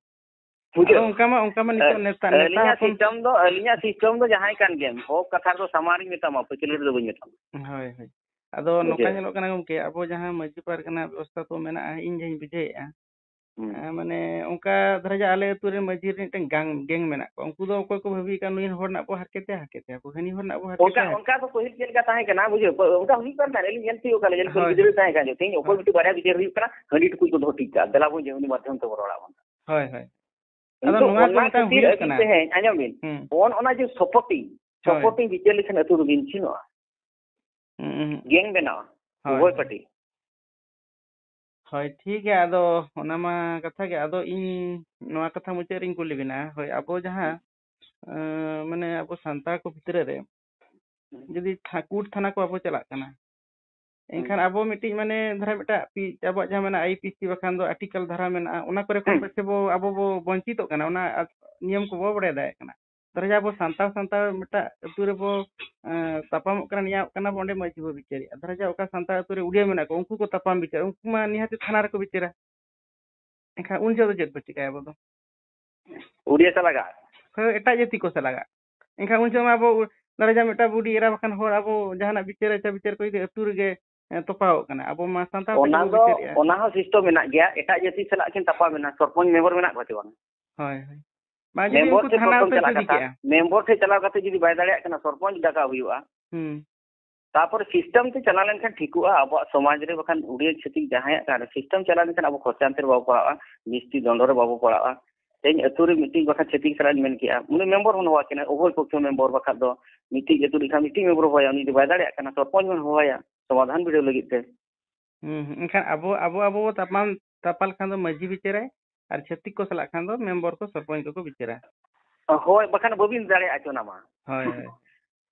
ᱵᱩᱡᱷᱟᱹᱣ? ᱟᱫᱚ ᱚᱱᱠᱟ ᱢᱟ, ᱚᱱᱠᱟ ᱢᱟ ᱱᱤᱛᱚᱜ ᱟᱹ-, ᱱᱮᱛᱟ-, ᱱᱮᱛᱟ ᱟᱹᱞᱤᱧᱟᱜ ᱦᱚᱯᱚᱱ system ᱫᱚ, ᱟᱹᱞᱤᱧᱟᱜ system ᱫᱚ ᱡᱟᱦᱟᱸᱭ ᱠᱟᱱ ᱜᱮᱢ, ᱦᱚᱠ ᱠᱟᱛᱷᱟ ᱨᱮᱫᱚ ᱥᱟᱢᱟᱝ ᱨᱤᱧ ᱢᱮᱛᱟᱢᱟ, ᱯᱟᱹᱪᱷᱞᱟᱹ ᱨᱮᱫᱚ ᱵᱟᱹᱧ ᱢᱮᱛᱟᱢᱟ᱾ ᱦᱳᱭ, ᱦᱳᱭ᱾ ᱟᱫᱚ ᱱᱚᱝᱠᱟ ᱵᱩᱡᱷᱟᱹᱣ? ᱧᱮᱞᱚᱜ ᱠᱟᱱᱟ ᱜᱚᱢᱠᱮ, ᱟᱵᱚ ᱡᱟᱦᱟᱸ ᱢᱟᱹᱡᱷᱤ ᱯᱟᱨᱜᱟᱱᱟ ᱵᱮᱵᱚᱥᱛᱷᱟ ᱠᱚ ᱢᱮᱱᱟᱜᱼᱟ, ᱤᱧ ᱡᱟᱦᱟᱸᱧ ᱵᱩᱡᱷᱟᱹᱣᱮᱫᱼᱟ, ᱦᱩᱸ᱾ ᱮᱸ, ᱢᱟᱱᱮ ᱚᱱᱠᱟ ᱫᱷᱟᱨᱟ ᱡᱮ ᱟᱞᱮ ᱟᱹᱛᱩ ᱨᱮ ᱢᱟᱹᱡᱷᱤ ᱨᱮ ᱢᱤᱫᱴᱮᱱ gang, gang ᱢᱮᱱᱟᱜ ᱠᱚᱣᱟ, ᱩᱱᱠᱩ ᱫᱚ ᱚᱠᱚᱭ ᱠᱚ ᱵᱷᱟᱹᱵᱤᱭᱮᱫ ᱠᱟᱱ, ᱱᱩᱭ ᱦᱚᱲ ᱨᱮᱱᱟᱜ ᱵᱚ ᱦᱟᱨᱠᱮᱛᱮᱭᱟ, ᱦᱟᱨᱠᱮᱛᱮᱭᱟ ᱠᱚ, ᱦᱟᱹᱱᱤ ᱦᱚᱲ ᱨᱮᱱᱟᱜ ᱵᱚ ᱦᱟᱨᱠᱮᱛᱮᱭᱟ, ᱚᱱᱠᱟ, ᱦᱟᱨᱠᱮᱛᱮᱭᱟ᱾ ᱚᱱᱠᱟ ᱫᱚ ᱯᱟᱹᱦᱤᱞ ᱪᱮᱫ ᱞᱮᱠᱟ ᱛᱟᱦᱮᱸ ᱠᱟᱱᱟ, ᱵᱩᱡᱷᱟᱹᱣ? ᱯᱟᱹ-, ᱚᱱᱠᱟ ᱦᱩᱭᱩᱜ ᱠᱟᱱ ᱛᱟᱦᱮᱸᱫ, ᱟᱹᱞᱤᱧ ᱧᱮᱞ ᱛᱤᱭᱳᱜ ᱠᱟᱜ ᱞᱤᱧ, ᱡᱮᱞᱮᱠᱟ ᱦᱳᱭ, ᱜᱤᱫᱽᱨᱟᱹ ᱦᱳᱭ᱾ ᱛᱟᱦᱮᱸ ᱠᱟᱱ ᱡᱚᱠᱷᱚᱱ, ᱚᱠᱚᱭ ᱦᱳᱭ᱾ ᱢᱤᱫᱴᱤᱡ ᱵᱟᱨᱭᱟ ᱵᱤᱪᱟᱹᱨ ᱦᱩᱭᱩᱜ ᱠᱟᱱᱟ, ᱦᱟᱺᱰᱤ ᱴᱩᱠᱩᱡ ᱠᱚ ᱫᱚᱦᱚ ᱴᱷᱤᱠ ᱠᱟᱜᱼᱟ, ᱫᱮᱞᱟ ᱵᱚᱱ ᱡᱮ ᱩᱱᱤ ᱢᱟᱫᱽᱫᱷᱚᱢ ᱛᱮᱵᱚᱱ ᱨᱚᱲᱟ ᱵᱚᱱ᱾ ᱦᱳᱭ, ᱦᱳᱭ᱾ ᱟᱫᱚ ᱱᱤᱛᱚᱜ ᱱᱚᱣᱟ ᱠᱚ ᱚᱱᱟ ᱢᱤᱫᱴᱟᱝ ᱠᱷᱟᱹᱛᱤᱨ ᱦᱩᱭᱩᱜ ᱟᱹᱵᱤᱱ ᱠᱟᱱᱟ᱾ ᱛᱮᱦᱮᱧ, ᱟᱸᱡᱚᱢ ᱵᱤᱱ, ᱦᱩᱸ᱾ ᱚᱱ-, ᱚᱱᱟ ᱡᱮ supporting, ᱦᱳᱭ᱾ Supporting ᱵᱤᱪᱟᱹᱨ ᱞᱮᱠᱷᱟᱱ ᱟᱹᱛᱩ ᱫᱚ ᱵᱤᱱᱪᱷᱤᱱᱚᱜᱼᱟ᱾ ᱦᱩᱸ, ᱦᱩᱸ᱾ Gang ᱵᱮᱱᱟᱣᱟ, ᱦᱳᱭ, ᱩᱵᱷᱚᱭ ᱦᱳᱭ᱾ Party᱾ ᱦᱳᱭ, ᱴᱷᱤᱠ ᱜᱮᱭᱟ᱾ ᱟᱫᱚ ᱚᱱᱟ ᱢᱟ ᱠᱟᱛᱷᱟ ᱜᱮ, ᱟᱫᱚ ᱤᱧ ᱱᱚᱣᱟ ᱠᱟᱛᱷᱟ ᱢᱩᱪᱟᱹᱫ ᱨᱤᱧ ᱠᱩᱞᱤ ᱵᱮᱱᱟ᱾ ᱦᱳᱭ, ᱟᱵᱚ ᱡᱟᱦᱟᱸ, ᱦᱩᱸ᱾ ᱟᱸ, ᱢᱟᱱᱮ ᱟᱵᱚ ᱥᱟᱱᱛᱟᱲ ᱠᱚ ᱵᱷᱤᱛᱨᱤ ᱨᱮ ᱦᱩᱸ᱾ ᱡᱩᱫᱤ ᱛᱷᱟ-, ᱠᱳᱨᱴ ᱛᱷᱟᱱᱟ ᱠᱚ ᱟᱵᱚ ᱪᱟᱞᱟᱜ ᱠᱟᱱᱟ, ᱦᱩᱸ᱾ ᱮᱱᱠᱷᱟᱱ ᱟᱵᱚ ᱢᱤᱫᱴᱤᱡ ᱢᱟᱱᱮ ᱫᱷᱟᱨᱟ ᱢᱤᱫᱴᱟᱜ ᱯᱤ-, ᱟᱵᱚᱣᱟᱜ ᱡᱟᱦᱟᱸ ᱢᱮᱱᱟᱜᱼᱟ, I P C ᱵᱟᱠᱷᱟᱱ ᱫᱚ article ᱫᱷᱟᱨᱟ ᱢᱮᱱᱟᱜᱼᱟ, ᱚᱱᱟ ᱠᱚᱨᱮ ᱠᱷᱚᱱ ᱦᱩᱸ᱾ ᱯᱟᱪᱮ ᱵᱚ, ᱟᱵᱚ ᱵᱚ ᱵᱚᱧᱪᱤᱛᱚᱜ ᱠᱟᱱᱟ, ᱚᱱᱟ ᱟ-, ᱱᱤᱭᱚᱢ ᱠᱚ ᱵᱟᱵᱚ ᱵᱟᱲᱟᱭ ᱫᱟᱲᱮᱭᱟᱜ ᱠᱟᱱᱟ᱾ ᱫᱷᱚᱨᱚ ᱡᱮ ᱟᱵᱚ ᱥᱟᱱᱛᱟᱲ, ᱥᱟᱱᱛᱟᱲ ᱢᱤᱫᱴᱟᱜ ᱟᱹᱛᱩ ᱨᱮᱵᱚ, ᱮᱸ, ᱛᱟᱯᱟᱢᱚᱜ ᱠᱟᱱᱟ, ᱱᱮᱭᱟᱣᱚᱜ ᱠᱟᱱᱟ ᱵᱚ, ᱚᱸᱰᱮ ᱢᱟᱹᱡᱷᱤ ᱵᱚ ᱵᱤᱪᱟᱹᱨᱮᱜᱼᱟ᱾ ᱫᱷᱚᱨᱚ ᱡᱮ ᱚᱠᱟ ᱥᱟᱱᱛᱟᱲ ᱟᱹᱛᱩ ᱨᱮ ᱩᱰᱤᱭᱟᱹ ᱢᱮᱱᱟᱜ ᱠᱚᱣᱟ, ᱩᱱᱠᱩ ᱠᱚ ᱛᱟᱯᱟᱢ ᱵᱤᱪᱟᱹᱨᱟ, ᱩᱱᱠᱩ ᱢᱟ ᱱᱤᱦᱟᱹᱛᱤ ᱛᱷᱟᱱᱟ ᱨᱮᱠᱚ ᱵᱤᱪᱟᱹᱨᱟ᱾ ᱮᱱᱠᱷᱟᱱ ᱩᱱ ᱡᱚᱦᱚᱜ ᱫᱚ ᱪᱮᱫ ᱵᱚ ᱪᱤᱠᱟᱹᱭᱟ ᱟᱵᱚ ᱫᱚ? ᱩᱰᱤᱭᱟᱹ ᱥᱟᱞᱟᱜᱟᱜ? ᱦᱳᱭ, ᱮᱴᱟᱜ ᱡᱟᱹᱛᱤ ᱠᱚ ᱥᱟᱞᱟᱜᱟᱜ᱾ ᱮᱱᱠᱷᱟᱱ ᱩᱱ ᱡᱚᱦᱚᱜ ᱢᱟ ᱟᱵᱚ, ᱫᱷᱚᱨᱚ ᱡᱮ ᱢᱤᱫᱴᱟᱝ ᱵᱩᱰᱷᱤ ᱮᱨᱟ ᱵᱟᱠᱷᱟᱱ ᱦᱚᱲ ᱟᱵᱚ ᱡᱟᱦᱟᱱᱟᱜ ᱵᱤᱪᱟᱹᱨ ᱟᱪᱟᱨ ᱵᱤᱪᱟᱹᱨ ᱠᱚ ᱡᱩᱫᱤ ᱟᱹᱛᱩ ᱨᱮᱜᱮ, ᱮ, ᱛᱚᱯᱟᱣᱚᱜ ᱠᱟᱱᱟ, ᱟᱵᱚ ᱢᱟ ᱥᱟᱱᱛᱟᱲ ᱛᱮᱜᱮ ᱚᱱᱟ ᱵᱚ ᱫᱚ, ᱵᱤᱪᱟᱹᱨᱮᱜᱼᱟ᱾ ᱚᱱᱟ ᱦᱚᱸ system ᱢᱮᱱᱟᱜ ᱜᱮᱭᱟ, ᱮᱴᱟᱜ ᱡᱟᱹᱛᱤ ᱥᱟᱞᱟᱜ ᱠᱤᱱ ᱛᱟᱯᱟᱢ ᱮᱱᱟ, ᱥᱚᱨᱯᱚᱧᱪ ᱢᱮᱢᱵᱚᱨ ᱢᱮᱱᱟᱜ ᱠᱚᱣᱟ ᱪᱮ ᱵᱟᱝ? ᱦᱳᱭ, ᱦᱳᱭ᱾ ᱵᱟᱝ, ᱡᱩᱫᱤ ᱢᱮᱢᱵᱚᱨ ᱩᱱᱠᱩ ᱴᱷᱮᱱ ᱛᱷᱟᱱᱟ ᱯᱨᱚᱛᱷᱚᱢ ᱩᱛᱟᱹᱨ ᱠᱚ ᱪᱟᱞᱟᱜ ᱤᱫᱤ ᱠᱟᱛᱷᱟ, ᱠᱮᱜᱼᱟ᱾ ᱢᱮᱢᱵᱚᱨ ᱴᱷᱮᱱ ᱪᱟᱞᱟᱣ ᱠᱟᱛᱮ ᱡᱩᱫᱤ ᱵᱟᱭ ᱫᱟᱲᱮᱭᱟᱜ ᱠᱟᱱᱟ, ᱥᱚᱨᱯᱚᱧᱪ ᱰᱟᱠᱟᱣ ᱦᱩᱭᱩᱜᱼᱟ᱾ ᱦᱩᱸ᱾ ᱛᱟᱯᱚᱨᱮ system ᱛᱮ ᱪᱟᱞᱟᱣ ᱞᱮᱱᱠᱷᱟᱱ ᱴᱷᱤᱠᱚᱜᱼᱟ, ᱟᱵᱚᱣᱟᱜ ᱥᱚᱢᱟᱡᱽ ᱨᱮ ᱵᱟᱠᱷᱟᱱ ᱩᱰᱤᱭᱟᱹ ᱪᱷᱟᱹᱛᱤᱠ ᱡᱟᱦᱟᱸᱭᱟᱜ ᱠᱟᱱ ᱨᱮ, system ᱪᱟᱞᱟᱣ ᱞᱮᱱᱠᱷᱟᱱ ᱟᱵᱚ ᱠᱷᱚᱨᱪᱟ ᱛᱮ ᱵᱟᱵᱚ ᱯᱟᱲᱟᱜᱼᱟ, ᱡᱟᱹᱥᱛᱤ ᱫᱚᱱᱰᱚ ᱨᱮ ᱵᱟᱵᱚ ᱯᱟᱲᱟᱜᱼᱟ᱾ ᱛᱮᱦᱮᱧ ᱟᱹᱛᱩ ᱨᱮ ᱢᱤᱫᱴᱤᱡ ᱵᱟᱠᱷᱟᱱ ᱪᱷᱟᱹᱛᱤᱠ ᱥᱟᱞᱟᱜ ᱤᱧ ᱢᱮᱱ ᱠᱮᱜᱼᱟ, ᱩᱱᱤ ᱢᱮᱢᱵᱚᱨ ᱵᱚᱱ ᱦᱚᱦᱚᱣᱟᱭ ᱠᱟᱱᱟ, ᱩᱵᱷᱚᱭ ᱯᱚᱠᱠᱷᱚ ᱢᱮᱢᱵᱚᱨ, ᱵᱟᱠᱷᱟᱡ ᱫᱚ ᱢᱤᱫᱴᱤᱡ ᱟᱹᱛᱩ ᱨᱮ ᱠᱷᱟᱱ ᱢᱤᱫᱴᱤᱡ ᱢᱮᱢᱵᱚᱨ ᱦᱚᱦᱚᱣᱟᱭᱟ, ᱩᱱᱤ ᱡᱩᱫᱤ ᱵᱟᱭ ᱫᱟᱲᱮᱭᱟᱜ ᱠᱟᱱᱟ, ᱥᱚᱨᱯᱚᱧᱪ ᱵᱚᱱ ᱦᱚᱦᱚᱣᱟᱭᱟ ᱥᱚᱢᱟᱫᱷᱟᱱ ᱵᱤᱰᱟᱹᱣ ᱞᱟᱹᱜᱤᱫ ᱛᱮ᱾ ᱦᱩᱸ, ᱦᱩᱸ᱾ ᱮᱱᱠᱷᱟᱱ ᱟᱵᱚ, ᱟᱵᱚ, ᱟᱵᱚ ᱵᱚ ᱛᱟᱯᱟᱢ, ᱛᱟᱯᱟᱞ ᱠᱷᱟᱱ ᱫᱚ ᱢᱟᱹᱡᱷᱤ ᱵᱤᱪᱟᱹᱨᱟᱭ, ᱟᱨ ᱪᱷᱟᱹᱛᱤᱠ ᱠᱚ ᱥᱟᱞᱟᱜ ᱠᱷᱟᱱ ᱫᱚ ᱢᱮᱢᱵᱚᱨ ᱠᱚ, ᱥᱚᱨᱯᱚᱧᱪ ᱠᱚᱠᱚ ᱵᱤᱪᱟᱹᱨᱟ᱾ ᱦᱳᱭ, ᱵᱟᱠᱷᱟᱱ ᱵᱟᱹᱵᱤᱱ ᱫᱟᱲᱮᱭᱟᱜᱼᱟ ᱪᱮ ᱚᱱᱟ ᱢᱟ᱾ ᱦᱳᱭ, ᱦᱳᱭ᱾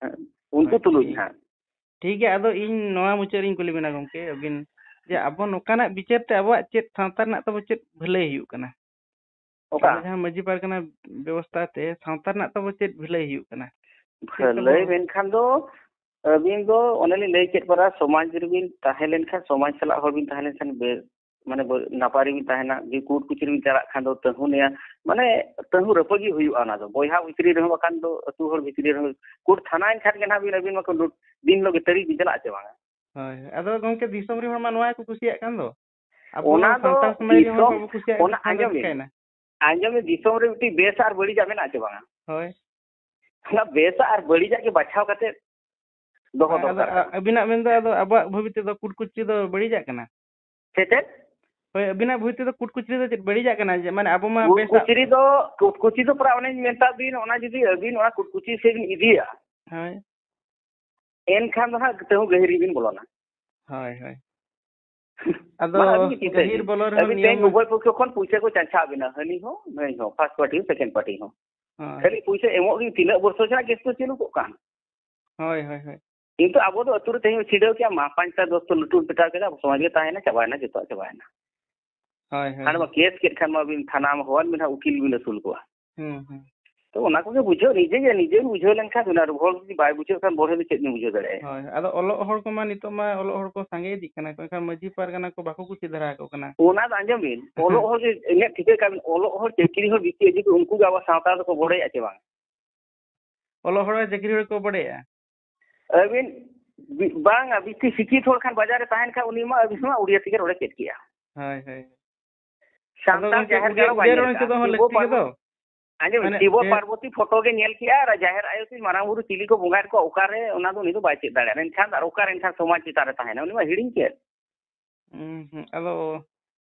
ᱩᱱᱠᱩ ᱦᱳᱭ, ᱛᱩᱞᱩᱡ ᱴᱷᱤᱠ᱾ ᱦᱟᱸᱜ᱾ ᱴᱷᱤᱠ ᱜᱮᱭᱟ, ᱟᱫᱚ ᱤᱧ ᱱᱚᱣᱟ ᱢᱩᱪᱟᱹᱫ ᱨᱤᱧ ᱠᱩᱞᱤ ᱵᱮᱱᱟ ᱜᱚᱢᱠᱮ, ᱟᱹᱵᱤᱱ ᱡᱮ ᱟᱵᱚ ᱱᱚᱝᱠᱟᱱᱟᱜ ᱵᱤᱪᱟᱹᱨ ᱛᱮ ᱟᱵᱚᱣᱟᱜ ᱪᱮᱫ ᱥᱟᱶᱛᱟ ᱨᱮᱱᱟᱜ ᱛᱟᱵᱚ ᱪᱮᱫ ᱵᱷᱟᱹᱞᱟᱹᱭ ᱦᱩᱭᱩᱜ ᱠᱟᱱᱟ? ᱚᱠᱟ? ᱟᱵᱚ ᱡᱟᱦᱟᱸ ᱢᱟᱹᱡᱷᱤ ᱯᱟᱨᱜᱟᱱᱟ ᱵᱮᱵᱚᱥᱛᱷᱟ ᱛᱮ ᱥᱟᱶᱛᱟ ᱨᱮᱱᱟᱜ ᱛᱟᱵᱚ ᱪᱮᱫ ᱵᱷᱟᱹᱞᱟᱹᱭ ᱦᱩᱭᱩᱜ ᱠᱟᱱᱟ? ᱪᱮᱫ ᱛᱟᱵᱚ ᱵᱷᱟᱹᱞᱟᱹᱭ ᱢᱮᱱᱠᱷᱟᱱ ᱫᱚ ᱟᱹᱵᱤᱱ ᱫᱚ ᱚᱱᱮ ᱞᱤᱧ ᱞᱟᱹᱭ ᱠᱮᱫ ᱯᱟᱨᱟ ᱥᱚᱢᱟᱡᱽ ᱨᱮᱵᱤᱱ ᱛᱟᱦᱮᱸ ᱞᱮᱱᱠᱷᱟᱱ ᱥᱚᱢᱟᱡᱽ ᱥᱟᱞᱟᱜ ᱦᱚᱲ ᱵᱤᱱ ᱛᱟᱦᱮᱸ ᱞᱮᱱᱠᱷᱟᱱ ᱵᱮᱥ, ᱢᱟᱱᱮ ᱵᱟᱹ-, ᱱᱟᱯᱟᱭ ᱨᱮᱵᱤᱱ ᱛᱟᱦᱮᱱᱟ᱾ ᱡᱩᱫᱤ ᱠᱳᱨᱴ ᱠᱩᱪᱟᱹᱨᱤ ᱵᱤᱱ ᱪᱟᱞᱟᱜ ᱠᱷᱟᱱ ᱫᱚ ᱛᱟᱹᱦᱩ ᱱᱮᱭᱟ, ᱢᱟᱱᱮ ᱛᱟᱹᱦᱩ ᱨᱟᱹᱯᱟᱹᱜᱤ ᱦᱩᱭᱩᱜᱼᱟ ᱚᱱᱟ ᱫᱚ᱾ ᱵᱚᱭᱦᱟ ᱵᱷᱤᱛᱨᱤ ᱨᱮᱦᱚᱸ ᱵᱟᱠᱷᱟᱱ ᱫᱚ ᱟᱹᱛᱩ ᱦᱚᱲ ᱵᱷᱤᱛᱨᱤ ᱨᱮᱦᱚᱸ ᱠᱳᱨᱴ ᱛᱷᱟᱱᱟ ᱮᱱᱠᱷᱟᱱ ᱜᱮ ᱱᱟᱦᱟᱜ ᱵᱤᱱ ᱟᱹᱵᱤᱱ ᱢᱟᱠᱚ ᱫᱤᱱ ᱦᱤᱞᱳᱜ ᱜᱮ ᱛᱟᱹᱨᱤ ᱵᱤᱱ ᱪᱟᱞᱟᱜᱼᱟ ᱪᱮ ᱵᱟᱝᱟ? ᱦᱳᱭ, ᱦᱳᱭ᱾ ᱟᱫᱚ ᱜᱚᱢᱠᱮ ᱫᱤᱥᱚᱢ ᱨᱮᱱ ᱦᱚᱲ ᱢᱟ ᱱᱚᱣᱟ ᱜᱮᱠᱚ ᱠᱩᱥᱤᱭᱟᱜ ᱠᱟᱱ ᱫᱚ᱾ ᱟᱵᱚ ᱚᱱᱟ ᱫᱚ ᱥᱟᱱᱛᱟᱲ ᱥᱚᱢᱟᱡᱽ ᱨᱮᱱ ᱦᱚᱲ ᱫᱤᱥᱚᱢ, ᱵᱟᱵᱚ ᱠᱩᱥᱤᱭᱟᱜ ᱠᱟᱱ ᱚᱱᱟ ᱠᱷᱟᱱ ᱫᱚ ᱟᱸᱡᱚᱢ ᱵᱤᱱ, ᱪᱤᱠᱟᱹᱭᱮᱱᱟ? ᱟᱸᱡᱚᱢ ᱵᱤᱱ, ᱫᱤᱥᱚᱢ ᱨᱮ ᱢᱤᱫᱴᱤᱡ ᱵᱮᱥ ᱟᱨ ᱵᱟᱹᱲᱤᱡᱟᱜ ᱢᱮᱱᱟᱜᱼᱟ ᱪᱮ ᱵᱟᱝᱟ? ᱦᱳᱭ᱾ ᱚᱱᱟ ᱵᱮᱥᱟᱜ ᱟᱨ ᱵᱟᱹᱲᱤᱡᱟᱜ ᱜᱮ ᱵᱟᱪᱷᱟᱣ ᱠᱟᱛᱮ ᱫᱚᱦᱚ ᱦᱳᱭ, ᱟᱫᱚ ᱫᱚᱨᱠᱟᱨ ᱟ-, ᱠᱟᱱᱟ᱾ ᱟᱹᱵᱤᱱᱟᱜ ᱢᱮᱱ ᱫᱚ ᱟᱫᱚ ᱟᱵᱚᱣᱟᱜ ᱵᱷᱟᱹᱵᱤ ᱛᱮᱫᱚ ᱠᱩᱴ ᱠᱩᱪᱨᱤ ᱫᱚ ᱵᱟᱹᱲᱤᱡᱟᱜ ᱠᱟᱱᱟ? ᱥᱮ ᱪᱮᱫ? ᱦᱳᱭ, ᱟᱹᱵᱤᱱᱟᱜ ᱵᱷᱟᱹᱵᱤ ᱛᱮᱫᱚ ᱠᱩᱴ ᱠᱩᱪᱨᱤ ᱫᱚ ᱪᱮᱫ ᱵᱟᱹᱲᱤᱡᱟᱜ ᱠᱟᱱᱟ? ᱡᱮ, ᱢᱟᱱᱮ, ᱟᱵᱚ ᱢᱟ ᱠᱩᱴ ᱵᱮᱥᱟᱜ ᱠᱩᱪᱨᱤ ᱫᱚ, ᱠᱩᱴ ᱠᱩᱪᱨᱤ ᱫᱚ ᱯᱨᱟᱭ ᱚᱱᱮᱧ ᱢᱮᱛᱟᱫ ᱵᱤᱱ, ᱚᱱᱟ ᱡᱩᱫᱤ ᱟᱹᱵᱤᱱ ᱚᱱᱟ ᱠᱩᱴ ᱠᱩᱪᱨᱤ ᱥᱮᱫ ᱵᱤᱱ ᱤᱫᱤᱭᱟ, ᱦᱳᱭ᱾ ᱮᱱᱠᱷᱟᱱ ᱫᱚ ᱦᱟᱸᱜ ᱛᱟᱹᱦᱩ ᱜᱟᱹᱦᱤᱨ ᱜᱮᱵᱤᱱ ᱵᱚᱞᱚᱱᱟ᱾ ᱦᱳᱭ, ᱦᱳᱭ᱾ ᱟᱫᱚ ᱢᱟ ᱟᱹᱵᱤᱱ ᱜᱮ ᱪᱤᱱᱛᱟᱹᱭ ᱜᱟᱹᱦᱤᱨ ᱵᱤᱱ᱾ ᱵᱚᱞᱚ ᱨᱮᱦᱚᱸ ᱟᱹᱵᱤᱱ ᱱᱤᱭᱚᱢ ᱛᱮᱦᱮᱧ ᱢᱟ ᱩᱵᱷᱚᱭ ᱯᱚᱠᱠᱷᱚ ᱠᱷᱚᱱ ᱯᱩᱭᱥᱟᱹ ᱠᱚ ᱪᱟᱪᱷᱟ ᱵᱤᱱᱟ, ᱦᱟᱹᱱᱤ ᱦᱚᱸ ᱱᱟᱹᱭ ᱦᱚᱸ, first party ᱦᱚᱸ second party ᱦᱚᱸ᱾ ᱦᱳᱭ᱾ ᱠᱷᱟᱹᱞᱤ ᱯᱩᱭᱥᱟᱹ ᱮᱢᱚᱜ ᱜᱮ, ᱛᱤᱱᱟᱹᱜ ᱵᱚᱨᱥᱚ ᱪᱟᱞᱟᱜ case ᱠᱚ ᱪᱟᱹᱞᱩ ᱠᱚᱜ ᱠᱟᱱ᱾ ᱦᱳᱭ, ᱦᱳᱭ, ᱦᱳᱭ᱾ ᱠᱤᱱᱛᱩ ᱟᱵᱚ ᱫᱚ ᱟᱹᱛᱩ ᱨᱮ ᱛᱮᱦᱮᱧ ᱪᱷᱤᱰᱟᱹᱣ ᱠᱮᱜᱼᱟ, ᱢᱟ ᱯᱟᱸᱪᱴᱟ ᱫᱚᱥ ᱛᱚ ᱞᱩᱴᱩᱨ ᱯᱮᱴᱟᱣ ᱠᱮᱫᱟ, ᱟᱵᱚ ᱥᱚᱢᱟᱡᱽ ᱜᱮ ᱛᱟᱦᱮᱸᱭᱮᱱᱟ, ᱪᱟᱵᱟᱭᱮᱱᱟ, ᱡᱚᱛᱚᱣᱟᱜ ᱪᱟᱵᱟᱭᱮᱱᱟ᱾ ᱦᱳᱭ, ᱦᱳᱭ, ᱦᱟᱱᱮ ᱢᱟ ᱦᱳᱭ᱾ Case ᱠᱮᱫ ᱠᱷᱟᱱ ᱢᱟ ᱟᱹᱵᱤᱱ ᱛᱷᱟᱱᱟ ᱢᱟ ᱦᱚᱦᱚᱣᱟᱱ ᱵᱤᱱ ᱦᱟᱸᱜ, ᱩᱠᱤᱞ ᱵᱤᱱ ᱟᱹᱥᱩᱞ ᱠᱚᱣᱟ᱾ ᱦᱩᱸ, ᱦᱩᱸ᱾ ᱛᱚ ᱚᱱᱟ ᱠᱚᱜᱮ ᱵᱩᱡᱷᱟᱹᱣ, ᱱᱤᱡᱮ ᱜᱮ ᱱᱤᱡᱮ ᱵᱩᱡᱷᱟᱹᱣ ᱞᱮᱱᱠᱷᱟᱱ ᱦᱩᱭᱱᱟ, ᱟᱨ ᱦᱚᱲ ᱡᱩᱫᱤ ᱵᱟᱭ ᱵᱩᱡᱷᱟᱹᱣ ᱠᱷᱟᱱ ᱵᱚᱲᱦᱮ ᱫᱚ ᱪᱮᱫ ᱵᱤᱱ ᱵᱩᱡᱷᱟᱹᱣ ᱫᱟᱲᱮᱭᱟᱜᱼᱟ? ᱦᱳᱭ, ᱟᱫᱚ ᱚᱞᱚᱜ ᱦᱚᱲ ᱠᱚᱢᱟ ᱱᱤᱛᱚᱜ ᱢᱟ ᱚᱞᱚᱜ ᱦᱚᱲ ᱠᱚ ᱥᱟᱸᱜᱮ ᱤᱫᱤᱜ ᱠᱟᱱᱟ ᱠᱚ, ᱮᱱᱠᱷᱟᱱ ᱢᱟᱹᱡᱷᱤ ᱯᱟᱨᱜᱟᱱᱟ ᱠᱚ ᱵᱟᱠᱚ ᱠᱩᱥᱤ ᱫᱷᱟᱨᱟ ᱟᱠᱚ ᱠᱟᱱᱟ᱾ ᱚᱱᱟ ᱫᱚ ᱟᱸᱡᱚᱢ ᱵᱤᱱ, ᱦᱮᱸ᱾ ᱚᱞᱚᱜ ᱦᱚᱲ ᱡᱮ ᱤᱧᱟᱹᱜ ᱴᱷᱤᱠᱟᱹ ᱠᱟᱜ ᱵᱤᱱ, ᱚᱞᱚᱜ ᱦᱚᱲ ᱪᱟᱹᱠᱨᱤ ᱦᱚᱲ ᱵᱤᱥᱤ ᱮᱡᱩᱠᱮ, ᱩᱱᱠᱩ ᱜᱮ ᱟᱵᱚ ᱥᱟᱶᱛᱟ ᱫᱚᱠᱚ ᱵᱚᱲᱦᱮᱭᱟ ᱪᱮ ᱵᱟᱝ? ᱚᱞᱚᱜ ᱦᱚᱲ ᱪᱟᱹᱠᱨᱤ ᱦᱚᱲ ᱠᱚ ᱵᱚᱲᱦᱮᱭᱟ? ᱟᱹᱵᱤᱱ ᱵᱤ-, ᱵᱟᱝᱟ, ᱵᱤᱥᱤ ᱥᱤᱠᱠᱷᱤᱛ ᱦᱚᱲ ᱠᱷᱟᱱ ᱵᱟᱡᱟᱨ ᱨᱮ ᱛᱟᱦᱮᱱ ᱠᱷᱟᱱ ᱩᱱᱤ ᱢᱟ ᱟᱹᱵᱤᱱ ᱢᱟ ᱩᱲᱤᱭᱟ ᱛᱮᱜᱮ ᱨᱚᱲᱮ ᱪᱮᱫ ᱠᱮᱜᱼᱟ᱾ ᱦᱳᱭ, ᱦᱳᱭ᱾ ᱟᱫᱚ ᱥᱟᱱᱛᱟᱲ ᱜᱚᱢᱠᱮ ᱡᱟᱦᱮᱨ ᱩᱲᱤᱭᱟ, ᱜᱟᱲ ᱦᱚᱸ ᱵᱟᱭ ᱩᱲᱤᱭᱟ ᱧᱮᱞ ᱨᱚᱲ ᱠᱟᱜᱼᱟ᱾ ᱪᱮᱫ ᱦᱚᱸ ᱥᱤᱵᱚ ᱞᱟᱹᱠᱛᱤ ᱜᱮ ᱯᱟᱨᱵᱚᱛᱤ, ᱫᱚ᱾ ᱟᱸᱡᱚᱢ ᱵᱤᱱ, ᱢᱟᱱᱮ ᱥᱤᱵᱚ ᱵᱮ- ᱯᱟᱨᱵᱚᱛᱤ ᱯᱷᱳᱴᱳ ᱜᱮ ᱧᱮᱞ ᱠᱮᱜᱼᱟ ᱟᱨ ᱡᱟᱦᱮᱨ ᱟᱭᱳ ᱥᱮ ᱢᱟᱨᱟᱝ ᱵᱩᱨᱩ ᱪᱤᱞᱤ ᱠᱚ ᱵᱚᱸᱜᱟᱭᱮᱫ ᱠᱚᱣᱟ ᱚᱠᱟᱨᱮ, ᱚᱱᱟ ᱫᱚ ᱩᱱᱤ ᱫᱚ ᱵᱟᱭ ᱪᱮᱫ ᱫᱟᱲᱮᱭᱟᱜᱼᱟ᱾ ᱮᱱᱠᱷᱟᱱ ᱟᱨ ᱚᱠᱟᱨᱮ ᱮᱱᱠᱷᱟᱱ ᱥᱚᱢᱟᱡᱽ ᱪᱮᱛᱟᱱ ᱨᱮ ᱛᱟᱦᱮᱱᱟ? ᱩᱱᱤ ᱢᱟ ᱦᱤᱲᱤᱧ ᱠᱮᱫ᱾ ᱦᱩᱸ, ᱦᱩᱸ᱾ ᱟᱫᱚ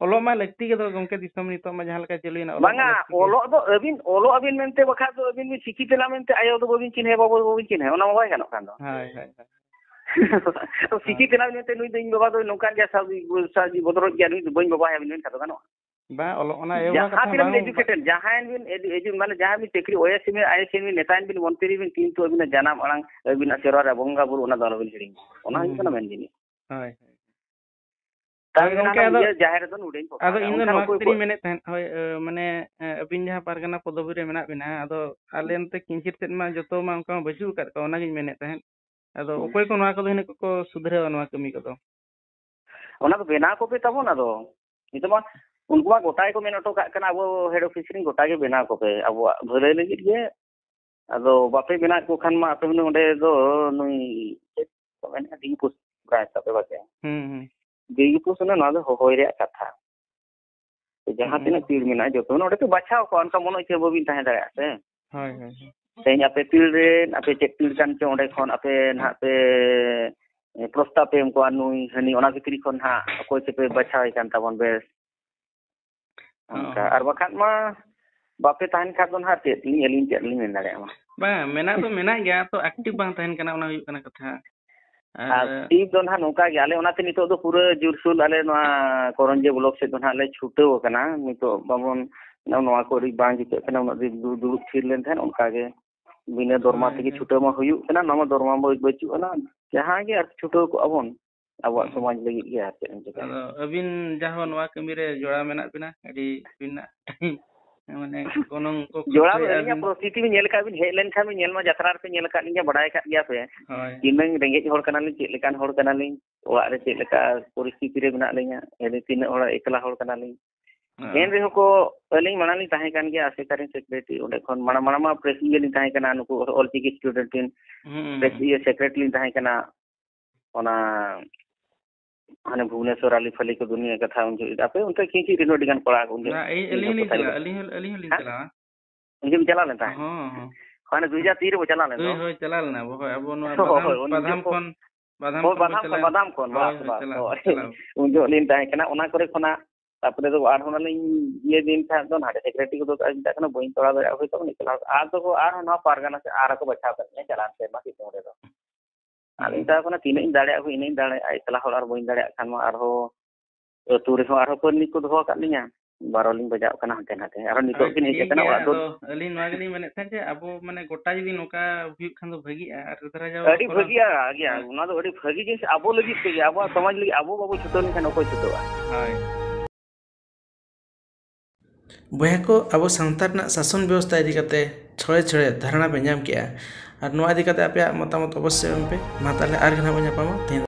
ᱚᱞᱚᱜ ᱢᱟ ᱞᱟᱹᱠᱛᱤ ᱜᱮ ᱫᱚ ᱜᱚᱢᱠᱮ, ᱫᱤᱥᱚᱢ ᱱᱤᱛᱚᱜ ᱢᱟ ᱡᱟᱦᱟᱸ ᱞᱮᱠᱟ ᱪᱟᱹᱞᱩᱭᱮᱱᱟ, ᱚᱞᱚᱜ ᱢᱟ ᱵᱟᱝᱟ, ᱞᱟᱹᱠᱛᱤ ᱜᱮ᱾ ᱚᱞᱚᱜ ᱫᱚ ᱟᱹᱵᱤᱱ, ᱚᱞᱚᱜ ᱟᱹᱵᱤᱱ ᱢᱮᱱᱛᱮ, ᱵᱟᱠᱷᱟᱡ ᱫᱚ ᱟᱹᱵᱤᱱ ᱵᱤᱱ ᱥᱤᱠᱷᱤᱛ ᱮᱱᱟ ᱢᱮᱱᱛᱮ ᱟᱭᱳ ᱫᱚ ᱵᱟᱹᱵᱤᱱ ᱪᱤᱱᱦᱟᱹᱣᱟ, ᱵᱟᱵᱟ ᱵᱟᱹᱵᱤᱱ ᱪᱤᱱᱦᱟᱹᱣᱟ, ᱚᱱᱟ ᱢᱟ ᱵᱟᱭ ᱜᱟᱱᱚᱜ ᱠᱟᱱ ᱫᱚ᱾ ᱦᱳᱭ, ᱦᱳᱭ, ᱦᱳᱭ᱾ ᱥᱤᱠᱷᱤᱛ ᱮᱱᱟ ᱢᱮᱱᱛᱮ ᱱᱩᱭ ᱫᱚ ᱤᱧ ᱵᱟᱵᱟ ᱫᱚ ᱱᱚᱝᱠᱟᱱ ᱜᱮᱭᱟ, ᱥᱟᱵ, ᱥᱟᱵ ᱵᱚᱫᱚᱨᱚᱜ ᱜᱮᱭᱟ, ᱱᱩᱭ ᱫᱚ ᱵᱟᱹᱧ ᱵᱟᱵᱟᱭᱟ ᱢᱮᱱᱠᱷᱟᱱ ᱫᱚ ᱜᱟᱱᱚᱜᱼᱟ? ᱵᱟᱝ, ᱚᱞᱚᱜ ᱚᱱᱟ ᱮᱦᱚᱵ ᱡᱟᱦᱟᱸ ᱠᱟᱛᱷᱟ ᱛᱤᱱᱟᱹᱜ ᱵᱟᱝ ᱵᱤᱱ educated, ᱡᱟᱦᱟᱸᱭ ᱵᱤᱱ edu-, edu-, ᱢᱟᱱᱮ ᱡᱟᱦᱟᱸᱭ ᱵᱤᱱ ᱪᱟᱹᱠᱨᱤ, OS ᱵᱤᱱ, IAS ᱵᱤᱱ, ᱱᱮᱛᱟ ᱵᱤᱱ, ᱢᱚᱱᱛᱨᱤ ᱵᱤᱱ, ᱠᱤᱱᱛᱩ ᱟᱹᱵᱤᱱᱟᱜ ᱡᱟᱱᱟᱢ ᱟᱲᱟᱝ, ᱟᱹᱵᱤᱱᱟᱜ ᱥᱮᱨᱣᱟ ᱨᱮ ᱵᱚᱸᱜᱟ ᱵᱩᱨᱩ, ᱚᱱᱟ ᱫᱚ ᱟᱞᱚᱵᱤᱱ ᱦᱤᱲᱤᱧᱟ᱾ ᱚᱱᱟ ᱦᱩᱭᱩᱜ ᱠᱟᱱᱟ ᱦᱩᱸ᱾ ᱢᱮᱱ ᱡᱤᱱᱤᱥ᱾ ᱦᱳᱭ, ᱦᱳᱭ᱾ ᱛᱟᱦᱚᱞᱮ ᱦᱳᱭ, ᱜᱚᱢᱠᱮ, ᱱᱟᱦᱟᱜ ᱟᱫᱚ ᱤᱭᱟᱹ ᱡᱟᱦᱮᱨ ᱨᱮᱫᱚ ᱱᱩᱰᱟᱹᱧ ᱠᱚ ᱟᱫᱚ ᱠᱷᱟᱱᱟ, ᱤᱧ ᱫᱚ ᱚᱱᱠᱟᱱ ᱱᱚᱣᱟ ᱚᱠᱚᱭ ᱠᱷᱟᱹᱛᱤᱨ ᱠᱚ ᱤᱧ ᱢᱮᱱᱮᱫ ᱛᱟᱦᱮᱸᱫ, ᱦᱳᱭ, ᱟᱹ, ᱢᱟᱱᱮ, ᱟᱹ, ᱟᱹᱵᱤᱱ ᱡᱟᱦᱟᱸ ᱯᱟᱨᱜᱟᱱᱟ ᱯᱚᱫᱚᱵᱤ ᱨᱮ ᱢᱮᱱᱟᱜ ᱵᱤᱱᱟ, ᱟᱫᱚ ᱟᱞᱮ ᱱᱚᱛᱮ ᱠᱤᱧᱪᱤᱨ ᱥᱮᱫ ᱢᱟ ᱡᱚᱛᱚ ᱢᱟ ᱚᱱᱠᱟ ᱢᱟ ᱵᱟᱹᱪᱩᱜ ᱟᱠᱟᱫ ᱠᱚᱣᱟ, ᱚᱱᱟᱜᱤᱧ ᱢᱮᱱᱮᱫ ᱛᱟᱦᱮᱸᱫ᱾ ᱟᱫᱚ ᱦᱩᱸ᱾ ᱚᱠᱚᱭ ᱠᱚ ᱱᱚᱣᱟ ᱠᱚᱫᱚ ᱦᱤᱱᱟᱹ ᱠᱚᱠᱚ ᱥᱩᱫᱷᱨᱟᱹᱣᱟ ᱱᱚᱣᱟ ᱠᱟᱹᱢᱤ ᱠᱚᱫᱚ? ᱚᱱᱟ ᱫᱚ ᱵᱮᱱᱟᱣ ᱠᱚᱯᱮ ᱛᱟᱵᱚᱱ᱾ ᱟᱫᱚ ᱱᱤᱛᱚᱜ ᱢᱟ ᱩᱱᱠᱩ ᱢᱟ ᱜᱚᱴᱟ ᱜᱮᱠᱚ ᱢᱮᱱ ᱦᱚᱴᱚ ᱠᱟᱜ ᱠᱟᱱᱟ, ᱟᱵᱚ head office ᱨᱮᱱ ᱜᱚᱴᱟ ᱜᱮ ᱵᱮᱱᱟᱣ ᱠᱚᱯᱮ, ᱟᱵᱚᱣᱟᱜ ᱵᱷᱟᱹᱞᱟᱹᱭ ᱞᱟᱹᱜᱤᱫ ᱜᱮ᱾ ᱟᱫᱚ ᱵᱟᱯᱮ ᱵᱮᱱᱟᱣᱮᱫ ᱠᱚ ᱠᱷᱟᱱ ᱢᱟ ᱟᱯᱮ ᱦᱩᱱᱟᱹᱝ ᱚᱸᱰᱮ ᱫᱚ ᱱᱩᱭ ᱪᱮᱫ ᱠᱚ ᱢᱮᱱᱟ, ᱰᱤ ᱯᱳᱥᱴ ᱵᱨᱟᱧᱪ ᱛᱟᱯᱮ ᱵᱟᱪᱮ? ᱦᱩᱸ, ᱦᱩᱸ᱾ ᱰᱤ ᱯᱳᱥᱴ ᱦᱩᱱᱟᱹᱝ ᱱᱚᱣᱟ ᱫᱚ ᱦᱚᱦᱚᱭ ᱨᱮᱭᱟᱜ ᱠᱟᱛᱷᱟ᱾ ᱡᱟᱦᱟᱸ ᱦᱩᱸ᱾ ᱛᱤᱱᱟᱹᱜ ᱯᱤᱲ ᱢᱮᱱᱟᱜᱼᱟ, ᱡᱚᱛᱚ ᱱᱚᱰᱮ ᱯᱮ ᱵᱟᱪᱷᱟᱣ ᱠᱚᱣᱟ, ᱚᱱᱠᱟ ᱢᱚᱱᱮ ᱦᱚᱪᱪᱷᱮ ᱵᱟᱹᱵᱤᱱ ᱛᱟᱦᱮᱸ ᱫᱟᱲᱮᱭᱟᱜᱼᱟ ᱥᱮ? ᱦᱳᱭ, ᱦᱳᱭ, ᱦᱳᱭ᱾ ᱛᱮᱦᱮᱧ ᱟᱯᱮ ᱯᱤᱲ ᱨᱮᱱ, ᱟᱯᱮ ᱪᱮᱫ ᱯᱤᱲ ᱠᱟᱱ ᱪᱚ, ᱚᱸᱰᱮ ᱠᱷᱚᱱ ᱟᱯᱮ ᱱᱟᱦᱟᱜ ᱯᱮ, ᱮ, ᱯᱨᱚᱥᱛᱟᱵ ᱯᱮ ᱮᱢ ᱠᱚᱣᱟ, ᱱᱩᱭ ᱦᱟᱹᱱᱤ, ᱚᱱᱟ ᱵᱷᱤᱛᱨᱤ ᱠᱷᱚᱱ ᱱᱟᱦᱟᱜ ᱚᱠᱚᱭ ᱪᱚᱯᱮ ᱵᱟᱪᱷᱟᱣᱮ ᱠᱟᱱ ᱛᱟᱵᱚᱱ, ᱵᱮᱥ᱾ ᱚᱱᱠᱟ᱾ ᱦᱚᱸ᱾ ᱟᱨ ᱵᱟᱠᱷᱟᱱ ᱢᱟ ᱵᱟᱯᱮ ᱛᱟᱦᱮᱱ ᱠᱷᱟᱱ ᱫᱚ ᱱᱟᱦᱟᱜ ᱪᱮᱫ ᱞᱤᱧ, ᱟᱹᱞᱤᱧ ᱪᱮᱫ ᱞᱤᱧ ᱢᱮᱱ ᱫᱟᱲᱮᱭᱟᱜᱼᱟ ᱢᱟ? ᱵᱟᱝ, ᱢᱮᱱᱟᱜ ᱫᱚ ᱢᱮᱱᱟᱜ ᱜᱮᱭᱟ, ᱛᱚ active ᱵᱟᱝ ᱛᱟᱦᱮᱱ ᱠᱟᱱᱟ, ᱚᱱᱟ ᱦᱩᱭᱩᱜ ᱠᱟᱱᱟ ᱠᱟᱛᱷᱟ᱾ ᱟᱨ ᱟᱨ ᱴᱤᱢ ᱫᱚ ᱱᱟᱦᱟᱜ ᱱᱚᱝᱠᱟ ᱜᱮ, ᱟᱞᱮ ᱚᱱᱟᱛᱮ ᱱᱤᱛᱚᱜ ᱫᱚ ᱯᱩᱨᱟᱹ ᱡᱳᱨᱥᱳᱨ ᱟᱞᱮ ᱱᱚᱣᱟ ᱠᱚᱨᱚᱧᱡᱤᱭᱟᱹ block ᱥᱮᱫ ᱫᱚ ᱱᱟᱦᱟᱜ ᱞᱮ ᱪᱷᱩᱴᱟᱹᱣ ᱟᱠᱟᱱᱟ᱾ ᱱᱤᱛᱚᱜ ᱵᱟᱵᱚᱱ, ᱱᱚᱣᱟ ᱠᱚ ᱟᱹᱰᱤ ᱵᱟᱝ ᱡᱩᱛᱟᱹᱜ ᱠᱟᱱᱟ, ᱩᱱᱟᱹᱜ ᱫᱤᱱ ᱫᱩ-, ᱫᱩᱲᱩᱵ ᱛᱷᱤᱨ ᱞᱮᱱ ᱛᱟᱦᱮᱸᱫ, ᱚᱱᱠᱟ ᱜᱮ ᱵᱤᱱᱟᱹ ᱫᱚᱨᱢᱟ ᱦᱳᱭ, ᱛᱮᱜᱮ ᱦᱳᱭ᱾ ᱪᱷᱩᱴᱟᱹᱣ ᱢᱟ ᱦᱩᱭᱩᱜ ᱠᱟᱱᱟ, ᱱᱚᱣᱟ ᱢᱟ ᱫᱚᱨᱢᱟ ᱵᱟᱹ-, ᱵᱟᱹᱪᱩᱜ ᱟᱱᱟ᱾ ᱡᱟᱦᱟᱸ ᱜᱮ ᱟᱨ ᱪᱷᱩᱴᱟᱹᱣ ᱠᱚᱜᱼᱟ ᱵᱚᱱ ᱟᱵᱚᱣᱟᱜ ᱦᱩᱸ᱾ ᱥᱚᱢᱟᱡᱽ ᱞᱟᱹᱜᱤᱫ ᱜᱮ, ᱟᱨ ᱪᱮᱫ ᱮᱢ ᱪᱤᱠᱟᱹᱭᱟ? ᱟᱫᱚ ᱟᱹᱵᱤᱱ ᱡᱟᱦᱟᱸ ᱱᱚᱣᱟ ᱠᱟᱹᱢᱤ ᱨᱮ ᱡᱚᱲᱟᱣ ᱢᱮᱱᱟᱜ ᱵᱤᱱᱟ, ᱟᱹᱰᱤ ᱟᱹᱵᱤᱱᱟᱜ ᱢᱟᱱᱮ ᱜᱚᱱᱚᱝ ᱠᱚ ᱡᱚᱲᱟᱣ ᱫᱚ ᱠᱷᱚᱨᱪᱟᱭᱮᱫᱼᱟ ᱟᱹᱞᱤᱧᱟᱜ ᱵᱤᱱ᱾ ᱯᱚᱨᱤᱥᱛᱷᱤᱛᱤ ᱵᱤᱱ ᱧᱮᱞ ᱠᱟᱜ ᱵᱤᱱ, ᱦᱮᱡ ᱞᱮᱱᱠᱷᱟᱱ ᱵᱤᱱ ᱧᱮᱞ ᱢᱟ, ᱡᱟᱛᱨᱟ ᱨᱮᱯᱮ ᱧᱮᱞ ᱟᱠᱟᱫ ᱞᱤᱧ ᱜᱮᱭᱟ, ᱵᱟᱰᱟᱭ ᱟᱠᱟᱫ ᱜᱮᱭᱟ ᱯᱮ᱾ ᱦᱳᱭ᱾ ᱛᱤᱱᱟᱹᱝ ᱨᱮᱸᱜᱮᱡ ᱦᱚᱲ ᱠᱟᱱᱟᱞᱤᱧ, ᱪᱮᱫ ᱞᱮᱠᱟᱱ ᱦᱚᱲ ᱠᱟᱱᱟᱞᱤᱧ, ᱚᱲᱟᱜ ᱨᱮ ᱪᱮᱫ ᱞᱮᱠᱟ ᱯᱚᱨᱤᱥᱛᱷᱤᱛᱤ ᱨᱮ ᱢᱮᱱᱟᱜ ᱞᱤᱧᱟ, ᱟᱹᱞᱤᱧ ᱛᱤᱱᱟᱹᱜ ᱦᱚᱲ ᱮᱠᱞᱟ ᱦᱚᱲ ᱠᱟᱱᱟᱞᱤᱧ᱾ ᱦᱮᱸ᱾ ᱮᱱ ᱨᱮᱦᱚᱸ ᱠᱚ, ᱟᱹᱞᱤᱧ ᱢᱟᱲᱟᱝ ᱞᱤᱧ ᱛᱟᱦᱮᱸ ᱠᱟᱱ ᱜᱮᱭᱟ ᱟᱥᱮᱠᱟ ᱨᱮᱱ secretary, ᱚᱸᱰᱮ ᱠᱷᱚᱱ ᱢᱟᱲᱟᱝ, ᱢᱟᱲᱟᱝ ᱢᱟ press ᱤᱭᱟᱹ ᱞᱤᱧ ᱛᱟᱦᱮᱸ ᱠᱟᱱᱟ, ᱱᱩᱠᱩ ᱚᱞᱪᱤᱠᱤ student ᱨᱮᱱ ᱦᱩᱸ, ᱦᱩᱸ, press ᱦᱩᱸ᱾ ᱤᱭᱟᱹ secretary ᱞᱤᱧ ᱛᱟᱦᱮᱸ ᱠᱟᱱᱟ᱾ ᱚᱱᱟ ᱦᱟᱱᱮ ᱵᱷᱩᱵᱽᱱᱮᱥᱚᱨ ᱟᱞᱤ ᱯᱷᱟᱞᱤ ᱠᱚ ᱫᱩᱱᱤᱭᱟᱹ ᱠᱟᱛᱷᱟ ᱩᱱ ᱡᱚᱦᱚᱜ, ᱟᱯᱮ ᱚᱱᱛᱮ ᱠᱤᱪᱷᱩ ᱨᱮᱱ ᱟᱹᱰᱤ ᱜᱟᱱ ᱠᱚᱲᱟ ᱠᱚ ᱩᱱ ᱡᱚᱦᱚᱜ ᱵᱟ, ᱤᱧ, ᱤᱧ ᱟᱹᱞᱤᱧ ᱦᱚᱸᱠᱚ ᱦᱚᱸᱞᱤᱧ ᱛᱟᱦᱮᱸ ᱪᱟᱞᱟᱜᱼᱟ, ᱠᱟᱱᱟ᱾ ᱟᱹᱞᱤᱧ ᱦᱚᱸ, ᱟᱹᱞᱤᱧ ᱦᱚᱸᱞᱤᱧ ᱦᱮᱸ? ᱪᱟᱞᱟᱜᱼᱟ᱾ ᱩᱱ ᱡᱚᱦᱚᱜ ᱵᱤᱱ ᱪᱟᱞᱟᱣ ᱞᱮᱱ ᱛᱟᱦᱮᱸᱫ? ᱦᱚᱸ, ᱦᱚᱸ᱾ ᱦᱟᱱᱮ ᱫᱩ ᱦᱟᱡᱟᱨ ᱛᱤᱱ ᱨᱮᱵᱚ ᱪᱟᱞᱟᱣ ᱞᱮᱱ ᱦᱳᱭ, ᱫᱚ᱾ ᱦᱳᱭ, ᱪᱟᱞᱟᱣ ᱞᱮᱱᱟ ᱵᱚ, ᱦᱳᱭ, ᱟᱵᱚ ᱱᱚᱣᱟ ᱦᱳᱭ, ᱵᱟᱫᱷᱟᱢ, ᱦᱳᱭ, ᱩᱱ ᱵᱟᱫᱷᱟᱢ ᱡᱚᱦᱚᱜ ᱠᱷᱚᱱ ᱠᱚ, ᱵᱚᱱ, ᱦᱳᱭ, ᱵᱟᱫᱷᱟᱢ ᱦᱳᱭ, ᱠᱷᱚᱱ ᱵᱚᱱ ᱪᱟᱞᱟᱣ ᱪᱟᱞᱟᱣ, ᱞᱮᱱᱟ᱾ ᱵᱟᱫᱷᱟᱢ ᱦᱳᱭ, ᱠᱷᱚᱱ, ᱦᱳᱭ, ᱵᱟᱫᱷᱟᱢ ᱪᱟᱞᱟᱣ᱾ ᱠᱷᱚᱱ ᱵᱚᱱ ᱪᱟᱞᱟᱣ᱾ ᱩᱱ ᱡᱚᱦᱚᱜ ᱞᱤᱧ ᱛᱟᱦᱮᱸ ᱠᱟᱱᱟ, ᱚᱱᱟ ᱠᱚᱨᱮ ᱠᱷᱚᱱᱟᱜ ᱛᱟᱯᱚᱨᱮ ᱫᱚ ᱟᱨᱦᱚᱸ ᱚᱱᱟᱞᱤᱧ ᱤᱭᱟᱹ ᱫᱤᱱ ᱠᱷᱟᱱ ᱫᱚ ᱱᱟᱰᱮ ᱥᱮᱠᱨᱮᱴᱟᱨᱤ ᱠᱚᱫᱚ ᱢᱮᱛᱟᱜ ᱠᱟᱱᱟ, ᱵᱟᱹᱧ ᱛᱚᱲᱟᱣ ᱫᱟᱲᱮᱭᱟᱜᱼᱟ, ᱦᱳᱭᱛᱳ ᱩᱱᱤ ᱠᱞᱟᱥ ᱟᱨ ᱫᱚᱠᱚ ᱟᱨᱦᱚᱸ ᱱᱚᱣᱟ ᱯᱟᱨᱜᱟᱱᱟ ᱥᱮ ᱟᱨ ᱠᱚ ᱵᱟᱪᱷᱟᱣ ᱠᱟᱫ ᱞᱤᱧᱟ ᱪᱟᱞᱟᱣ ᱥᱮᱨᱢᱟ ᱥᱤᱛᱩᱝ ᱨᱮᱫᱚ᱾ ᱟᱫᱚᱧ ᱢᱮᱛᱟ ᱠᱚ ᱠᱟᱱᱟ, ᱛᱤᱱᱟᱹᱜ ᱤᱧ ᱫᱟᱲᱮᱭᱟᱜᱼᱟ ᱤᱱᱟᱹᱜ ᱤᱧ ᱫᱟᱲᱮᱭᱟᱜᱼᱟ, ᱮᱠᱞᱟ ᱦᱚᱲ ᱟᱨ ᱵᱟᱹᱧ ᱫᱟᱲᱮᱭᱟᱜ ᱠᱷᱟᱱ ᱢᱟ ᱟᱨᱦᱚᱸ ᱟᱹᱛᱩ ᱨᱮᱦᱚᱸ ᱟᱨᱦᱚᱸ ᱯᱟᱹᱨᱱᱤ ᱠᱚ ᱫᱚᱦᱚ ᱟᱠᱟᱫ ᱞᱤᱧᱟ, ᱵᱟᱨᱚ ᱞᱤᱧ ᱵᱟᱡᱟᱣ ᱠᱟᱱᱟ ᱦᱟᱱᱛᱮ ᱱᱟᱛᱮ, ᱟᱨᱦᱚᱸ ᱱᱤᱛᱚᱜ ᱦᱳᱭ, ᱠᱤᱱ ᱦᱮᱡ ᱴᱷᱤᱠ ᱟᱠᱟᱱᱟ ᱜᱮᱭᱟ᱾ ᱚᱲᱟᱜ ᱫᱚ ᱟᱫᱚ ᱟᱹᱞᱤᱧ ᱱᱚᱣᱟ ᱜᱮᱞᱤᱧ ᱢᱮᱱᱮᱫ ᱛᱟᱦᱮᱸᱫ ᱡᱮ ᱟᱵᱚ ᱢᱟᱱᱮ ᱜᱚᱴᱟ ᱡᱩᱫᱤ ᱱᱚᱝᱠᱟ ᱦᱩᱭᱩᱜ ᱠᱷᱟᱱ ᱫᱚ ᱵᱷᱟᱹᱜᱤᱜᱼᱟ, ᱟᱨ ᱫᱷᱟᱨᱟ ᱡᱟᱣ ᱟᱹᱰᱤ ᱠᱚᱨᱟᱣ ᱵᱷᱟᱹᱜᱤᱜᱼᱟ, ᱜᱮᱭᱟ᱾ ᱦᱮᱸ᱾ ᱚᱱᱟ ᱫᱚ ᱟᱹᱰᱤ ᱵᱷᱟᱹᱜᱤ ᱡᱤᱱᱤᱥ ᱟᱵᱚ ᱞᱟᱹᱜᱤᱫ ᱛᱮᱜᱮ, ᱟᱵᱚᱣᱟᱜ ᱥᱚᱢᱟᱡᱽ ᱞᱟᱹᱜᱤᱫ ᱟᱵᱚ ᱵᱟᱵᱚ ᱪᱷᱩᱴᱟᱹᱣ ᱞᱮᱱᱠᱷᱟᱱ ᱚᱠᱚᱭ ᱪᱷᱩᱴᱟᱹᱜᱼᱟ? ᱦᱳᱭ᱾ ᱵᱚᱭᱦᱟ ᱠᱚ, ᱟᱵᱚ ᱥᱟᱶᱛᱟ ᱨᱮᱱᱟᱜ ᱥᱟᱥᱚᱱ ᱵᱮᱵᱚᱥᱛᱷᱟ ᱤᱫᱤ ᱠᱟᱛᱮ ᱪᱷᱚᱲᱮ ᱪᱷᱚᱲᱮ ᱫᱷᱟᱨᱚᱱᱟ ᱯᱮ ᱧᱟᱢ ᱠᱮᱜᱼᱟ, ᱟᱨ ᱱᱚᱣᱟ ᱤᱫᱤ ᱠᱟᱛᱮ ᱟᱯᱮᱭᱟᱜ ᱢᱚᱛᱟᱢᱚᱛ ᱚᱵᱚᱥᱥᱳᱭ ᱮᱢ ᱯᱮ᱾ ᱢᱟ ᱛᱟᱦᱞᱮ ᱟᱨ ᱜᱷᱟᱱᱮ ᱵᱚᱱ ᱧᱟᱯᱟᱢᱟ, ᱛᱮᱦᱮᱧ ᱫᱚ